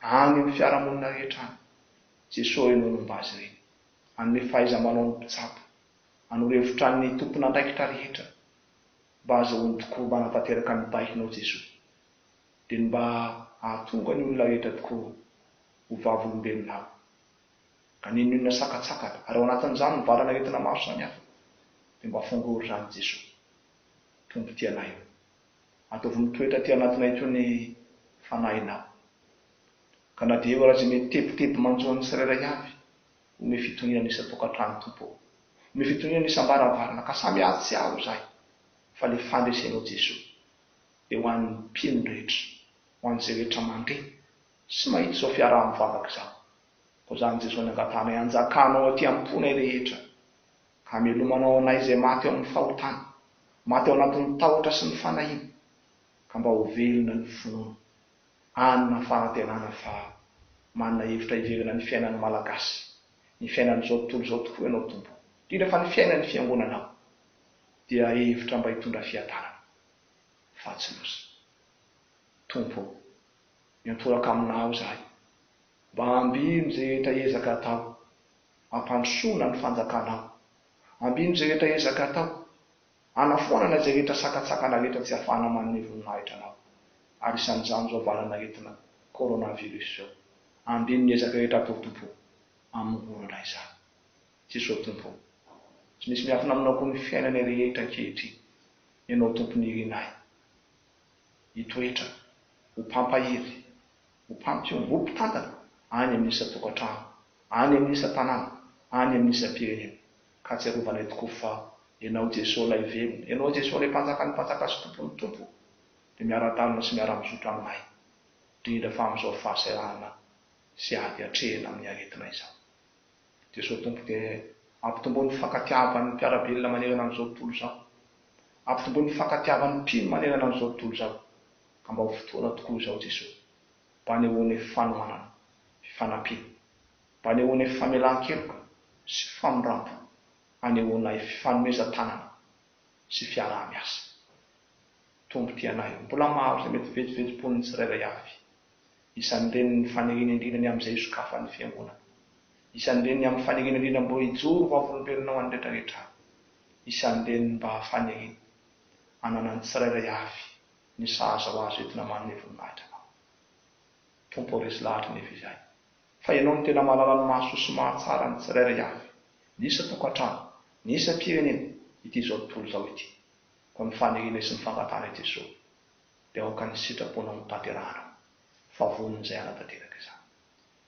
Any amin'ny fiarahamonina rehetra any. Jesoa eo no momba azy ireny. Hanome fahaiza-manao ny mpitsabo. Hanoro hevitra ny tompon'andraikitra rehetra mba hahazahoany tokoa manatanteraka ny baikonao Jesoa. Dia ny mba hahatonga ny olona rehetra tokoa ho vavolombelonao. Ka n'inon'inona sakantsakana, ary ao anatin'izany ny valan'aretina maro samihafa, dia mba fongory izany Jesoa. Tompo tia anay ô. Ataovy mitoetra aty anatinay koa ny Fanahinao. Ka na dia eo ara izay mety tebiteby manjo an'ny tsirairay avy, omeo fitoniana ny isan-tokantrano Tompo ô. Omeo fitoniana ny isam-baravarana, ka samy hahatsiaro izahay fa ilay fandresenao Jesoa dia ho an'ny mpino rehetra, ho an'izay rehetra mandre sy mahita izao fiaraha-mivavaka izao. Koa izany Jesoa ny angatahanay hanjakanao aty am-ponay rehetra, ka hamelomanao anay izay maty ao amin'ny fahotana, maty ao anatin'ny tahotra sy ny fanahiana, ka mba ho velona ny finoana, hanana fanantenana fa manana hevitra hiverina ny fiainan'ny Malagasy, ny fiainan'izao tontolo izao tokoa Ianao Tompo, indrindra fa ny fiainan'ny Fiangonanao, dia hevitra mba hitondra fiadanana, fa tsy loza. Tompo ô, miantoraka Aminao izahay, mba ambino izay rehetra ezaka atao hampandrosoana ny fanjakanao, ambino izay rehetra ezaka atao hanafoanana izay rehetra sakantsakana rehetra tsy ahafahana manome voninahitra anao, ary isan'izany izao valan'aretina coronavirus izao, ambino ny ezaka rehetra atao Tompo ô, hamongorana izany. Jesoa Tompo ô, tsy misy miafina aminao koa ny fiainanay rehetra ankehitriny, Ianao Tompo nirinay hitoetra ho mpampahery, ho mpampionona, ho mpitantana any amin'ny isan-tokantrano, any amin'ny isan-tanàna, any amin'ny isam-pirenena. Ka atsiarovanay tokoa fa Ianao Jesoa ilay velona, Ianao Jesoa ilay Mpanjakan'ny mpanjaka sy Tompon'ny tompo dia miara-dalana sy miara-mizotra aminay, indrindra fa amin'izao fahasahiranana sy ady atrehina amin'ny aretina izao. Jesoa Tompo dia ampitomboy ny fankatiavan'ny mpiara-belona manerana an'izao tontolo izao. Ampitomboy ny fankatiavan'ny mpino manerana an'izao tontolo izao. Ka mba ho fotoana tokoa izao Jesoa, mba hanehoanay fanohanana, fifanampiana, mba hanehoanay famelan-keloka sy famindram-po, hanehoanay fifanomezan-tanana sy fiaraha-miasa. Tompo tia anay, mbola maro izay mety vetsovetsom-pon'ny tsirairay avy. Isan'ireny ny faniriana indrindra ny amin'izay hisokafan'ny Fiangonana. Isan'ireny ny amin'ny faniriana indrindra mbo hijoro vavolombelona ho an'ny rehetrarehetra any. Isan'ireny ny mba faniriana ananan'ny tsirairay avy ny sahaza ho azo entina manome voninahitra Anao. Tompo ô resy lahatra anefa izahay fa Ianao no tena mahalala ny mahasoa sy mahatsara ny tsirairay avy, ny isan-tokantrano, ny isam-pirenena, ity izao tontolo izao ity. Koa ny fanirianay sy ny fangatahanay Jesoa dia aoka ny sitraponao no tanterahanao fa vonona izay hanatanteraka izany.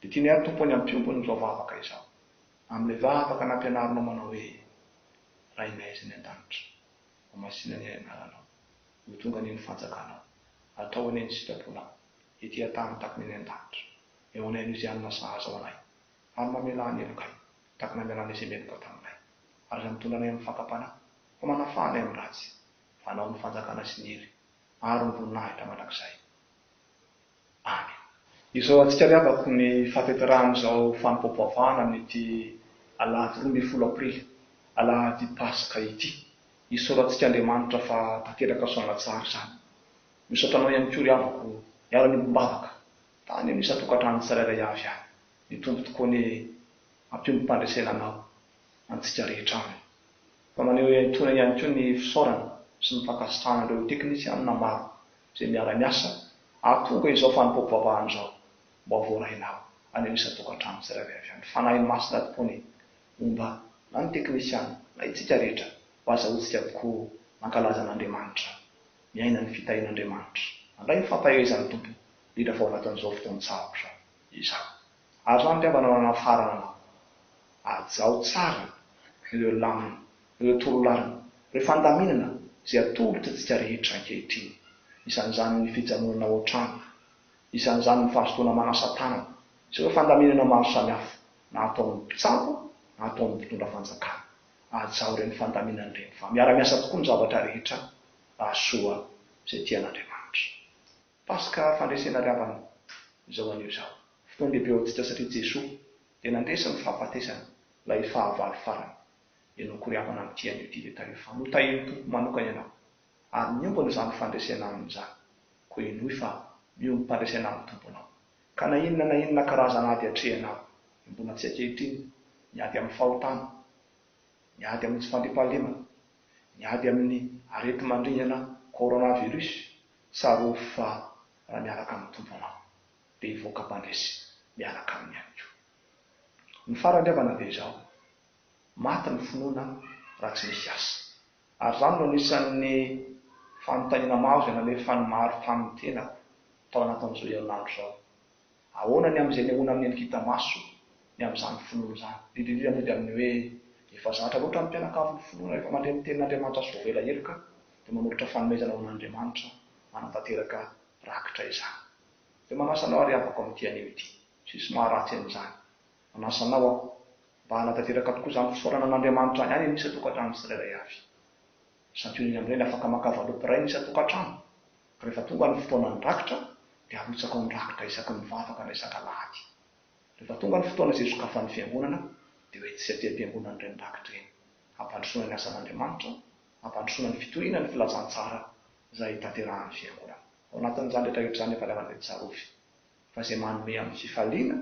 Dia tianay ary Tompo ny hampiombona izao vavaka izao amin'ilay vavaka nampianarinao manao hoe, Rainay izay any an-danitra, homasina anie ny anaranao, ho tonga anie ny fanjakanao, atao anie ny sitraponao, ety an-tany tahaka ny any an-danitra. Eo anay anio izay hanina sahaza ho anay, ary mamelà ny helokay, tahaka ny namelanay izay meloka taminay. Ary aza mitondra anay amin'ny fakam-panahy, fa manafaha anay amin'ny ratsy. Fa Anao ny fanjakana sy ny hery ary ny voninahitra mandrakizay. Amen. Isaorantsika ry havako ny fahatanterahan'izao fanompoam-pivavahana amin'ity alahady 12 aprily, alahady Paska ity. Isaorantsika Andriamanitra fa tanteraka soamatsara izany. Misaotra anao ihany koa ry havako niara-niombom-bavaka tany amin'ny isan-tokantrano tsirairay avy any. Ny Tompo tokoa anie hampiombom-pandresena anao, antsika rehetra aminy. Fa maneho etoana ihany koa ny fisaorana sy ny fankasitrahana ireo teknisianina maro izay miara-miasa hahatonga izao fanompoam-pivavahana izao mba ho voarainao any amin'ny isan-tokantrano tsirairay avy any. Fanahy Masina tokoa ny homba na ny teknisianina na itsika rehetra mba hazahoantsika tokoa mankalaza an'Andriamanitra, miaina ny fitahian'Andriamanitra, mandray ny fampaherezan'ny Tompo indrindra fa ao anatin'izao fotoan-tsarotra izao. Ary izany ry havana no hanafarana anao. Hajao tsara ireo lamina, ireo torolalana, ireo fandaminana izay atolotra antsika rehetra ankehitriny. Isan'izany ny fijanonana ao an-trano, isan'izany ny fahazotoana manasa tanana, sy ireo fandaminana maro samihafa, na ataon'ny mpitsabo na ataon'ny mpitondra fanjakana. Hajao ireny fandaminana ireny fa miara-miasa tokoa ny zavatra rehetra hahasoa izay tian'Andriamanitra. Paska fandresena ry havana izao anio izao. Fotoan-dehibe ho antsika satria Jesoa dia nandresy ny fahafatesana, ilay fahavalo farany. Ianao koa ry havana amin'ity anio ity dia tahio fa notahian'ny Tompo manokana ianao ary miombona izany fandresena aminy izany. Koa henoy fa miombom-pandresena amin'ny Tompo anao. Ka na inona na inona karazana ady atrehinao, iombonantsika ankehitriny, ny ady amin'ny fahotana, ny ady amin'ny tsy fandriampahalemana, ny ady amin'ny areti-mandringana coronavirus, tsarovy fa raha miaraka amin'ny Tompo ianao, dia hivoaka mpandresy miaraka aminy ihany koa. Ny farany ry havana dia izao, maty ny finoana raha tsy misy asa. Ary izany no anisan'ny fanontaniana maro izay nalefan'ny maro tamin'ny tenako tao anatin'izao herinandro izao. Ahoana ny amin'izay nehoana amin'ny endrika hita maso ny amin'izany finoana izany? Indrindra indrindra moa dia amin'ny hoe efa zatra loatra ny mpianakavin'ny finoana rehefa mandre ny tenin'Andriamanitra sy voavela heloka dia manolotra fanomezana ho an'Andriamanitra manatanteraka rakitra izany. Dia manasa anao ary havako amin'ity anio ity. Tsisy maharatsy an'izany. Manasa anao aho mba hanatanteraka tokoa izany fisaorana an'Andriamanitra any amin'ny isan-tokantrano tsirairay avy. Santionany amin'ireny afaka maka valopy iray ny isan-tokantrano, ka rehefa tonga ny fotoanan'ny rakitra dia arotsaka ao ny rakitra isaky ny mivavaka na isak'alahady. Rehefa tonga ny fotoana izay isokafan'ny fiangonana dia ho etsy aty am-piangonana ireny rakitra ireny, hampandrosoana ny asan'Andriamanitra, hampandrosoana ny fitoriana ny filazantsara izay tanterahan'ny fiangonana. Ao anatin'izany rehetra rehetra izany efa lavana dia tsarovy fa izay manome amin'ny fifaliana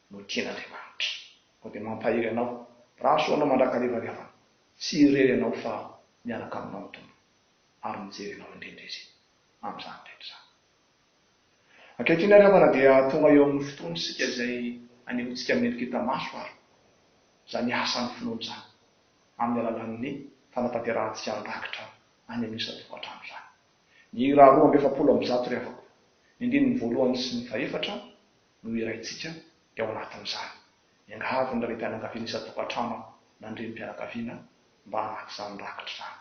no tian'Andriamanitra. Koa dia mampahery anao, mirary soa anao mandrakariva ry havana. Tsy irery ianao fa miaraka aminao ny Tompo ary mijery anao indrindra Izy amin'izany rehetra izany. Ankehitriny ary havana dia tonga eo amin'ny fotoana isika izay anehoantsika amin'ny endrika hita maso ary izany asan'ny finoana izany amin'ny alalan'ny fanatanterahantsika ny rakitra any amin'ny isan-tokantrano izany. Ny hira 142 ry havako, ny andininy voalohany sy ny fahefatra no hiraintsika dia ao anatin'izany. Miangavy ny raim-pianakaviana isan-tokantrano aho na ny renim-pianakaviana mba hamaky izany rakitra izany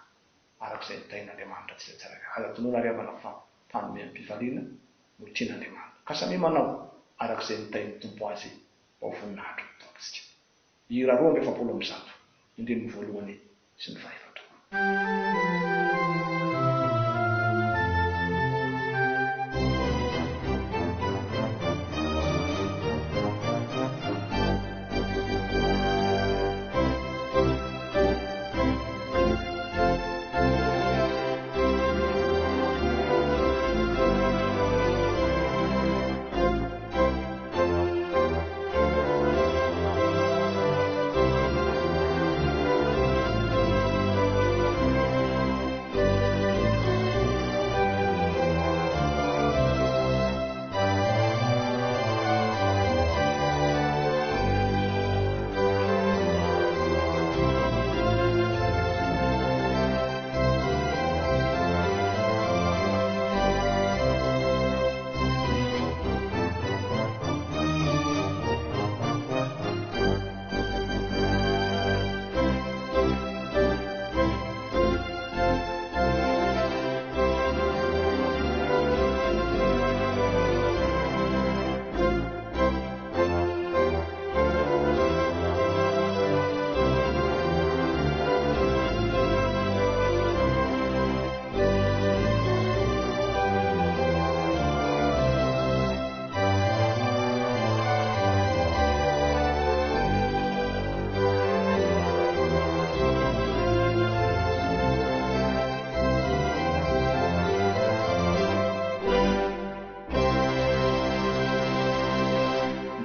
araka izay notahian'Andriamanitra antsika tsirairay. Aza adinoina ry havana fa mpanome amim-pifaliana no tian'Andriamanitra. Ka samia manao araka izay notahian'ny Tompo azy mba ho voninahitry ny Tompontsika. Hira 142, andininy voalohany sy ny fahefatra.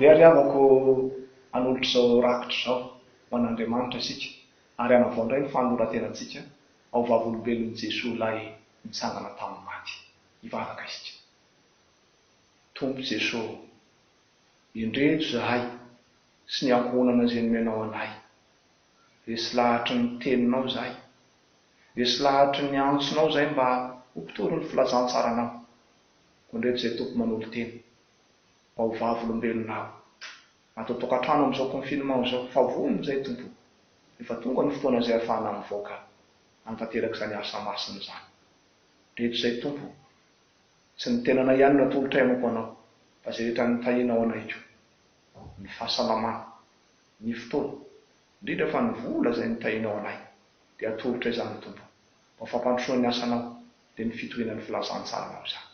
Ndeha ry havako hanolotra izao rakitra izao ho an'Andriamanitra isika ary hanavao indray ny fanoloran-tenantsika ao vavolombelon'i Jesoa ilay nitsangana tamin'ny maty. Hivavaka isika. Tompo Jeso ô, indreto izahay sy ny ankohonana izay nomenao anay. Resy lahatry ny Teninao izahay. Resy lahatry ny antsonao izahay mba ho mpitory ny filazantsaranao. Koa indreto izay Tompo manolo-tena mba ho vavolombelonao ato an-tokantrano amin'izao confinement izao fa vonona izay Tompo o. Efa tonga ny fotoana izay ahafahana mivoaka hanatanteraka izany asa masina izany. Indreto izay Tompo o. Tsy ny tenanay ihany no atolotray hanompo Anao, fa izay rehetra nitahianao anay koa. Ny fahasalamana, ny fotoana, indrindra fa ny vola izay nitahianao anay, dia atolotray izany Tompo, mba ho fampandrosoana ny asanao, dia ny fitoriana ny filazantsaranao izany.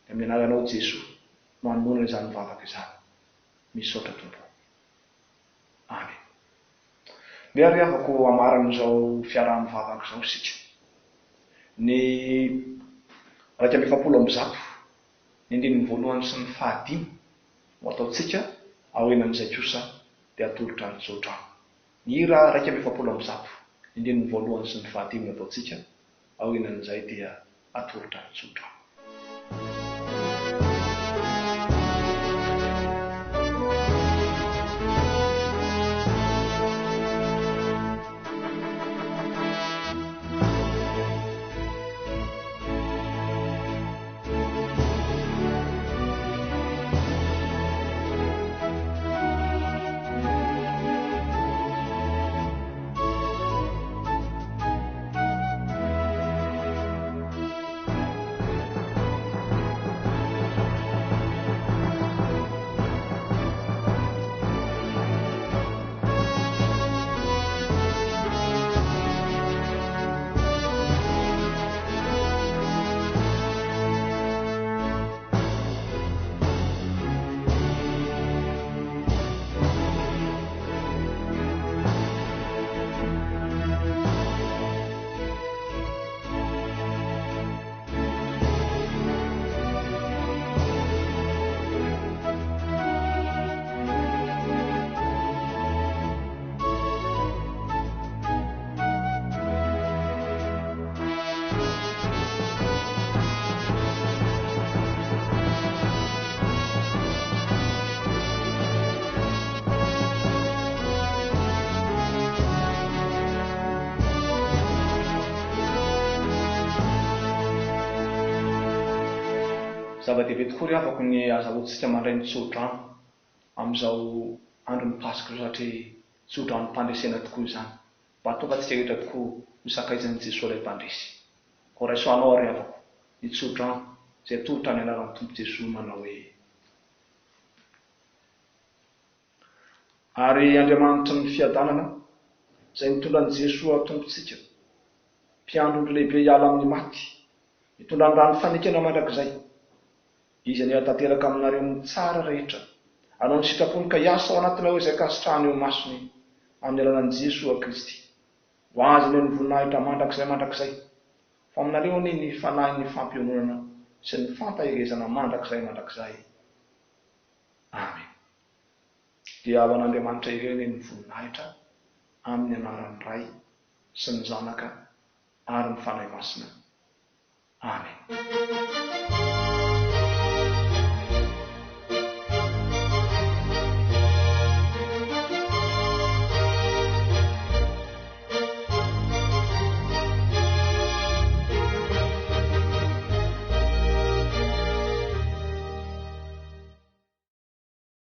Dia amin'ny anaranao Jesoa no anononana izany vavaka izany. Misaotra Tompo o. Amen. Ndeha ry havako hamarana izao fiaraha-mivavaka izao isika. Ny 141, ny andininy voalohany sy ny fahadimy. no ataontsika, aorianan'izay kosa dia atolotra ny tsodrano. Ny hira 141, ny andininy voalohany sy ny fahadimy no ataontsika, aorianan'izay dia atolotra ny tsodrano. Zava-dehibe tokoa ry havako ny azahoantsika mandray ny tsodrano amin'izao andron'ny Paska izao satria tsodranom-pandresena tokoa izany. Mba hahatonga antsika rehetra tokoa ho sakaizan'i Jesoa ilay Mpandresy. Koa raiso anao ary havako ny tsodrano izay atolotra amin'ny anaran'ny Tompo Jesoa manao hoe. Ary Andriamanitry ny fiadanana, izay nitondra an'i Jesoa Tompontsika, Mpiandry ondry lehibe hiala amin'ny maty, mitondra ny ràn'ny fanekena mandrakizay, Izy anie hahatanteraka aminareo ny tsara rehetra, hanao ny sitrapony ka hiasa ao anatinareo izay ankasitrahany eo imasony, amin'ny alalan'i Jesoa Kristy. Ho Azy anie ny voninahitra mandrakizay mandrakizay. Fa aminareo anie ny fanahin'ny fampiononana sy ny fampaherezana mandrakizay mandrakizay. Amen. Dia ho an'Andriamanitra irery anie ny voninahitra, amin'ny anaran'ny Ray sy ny Zanaka ary ny Fanahy Masina. Amen.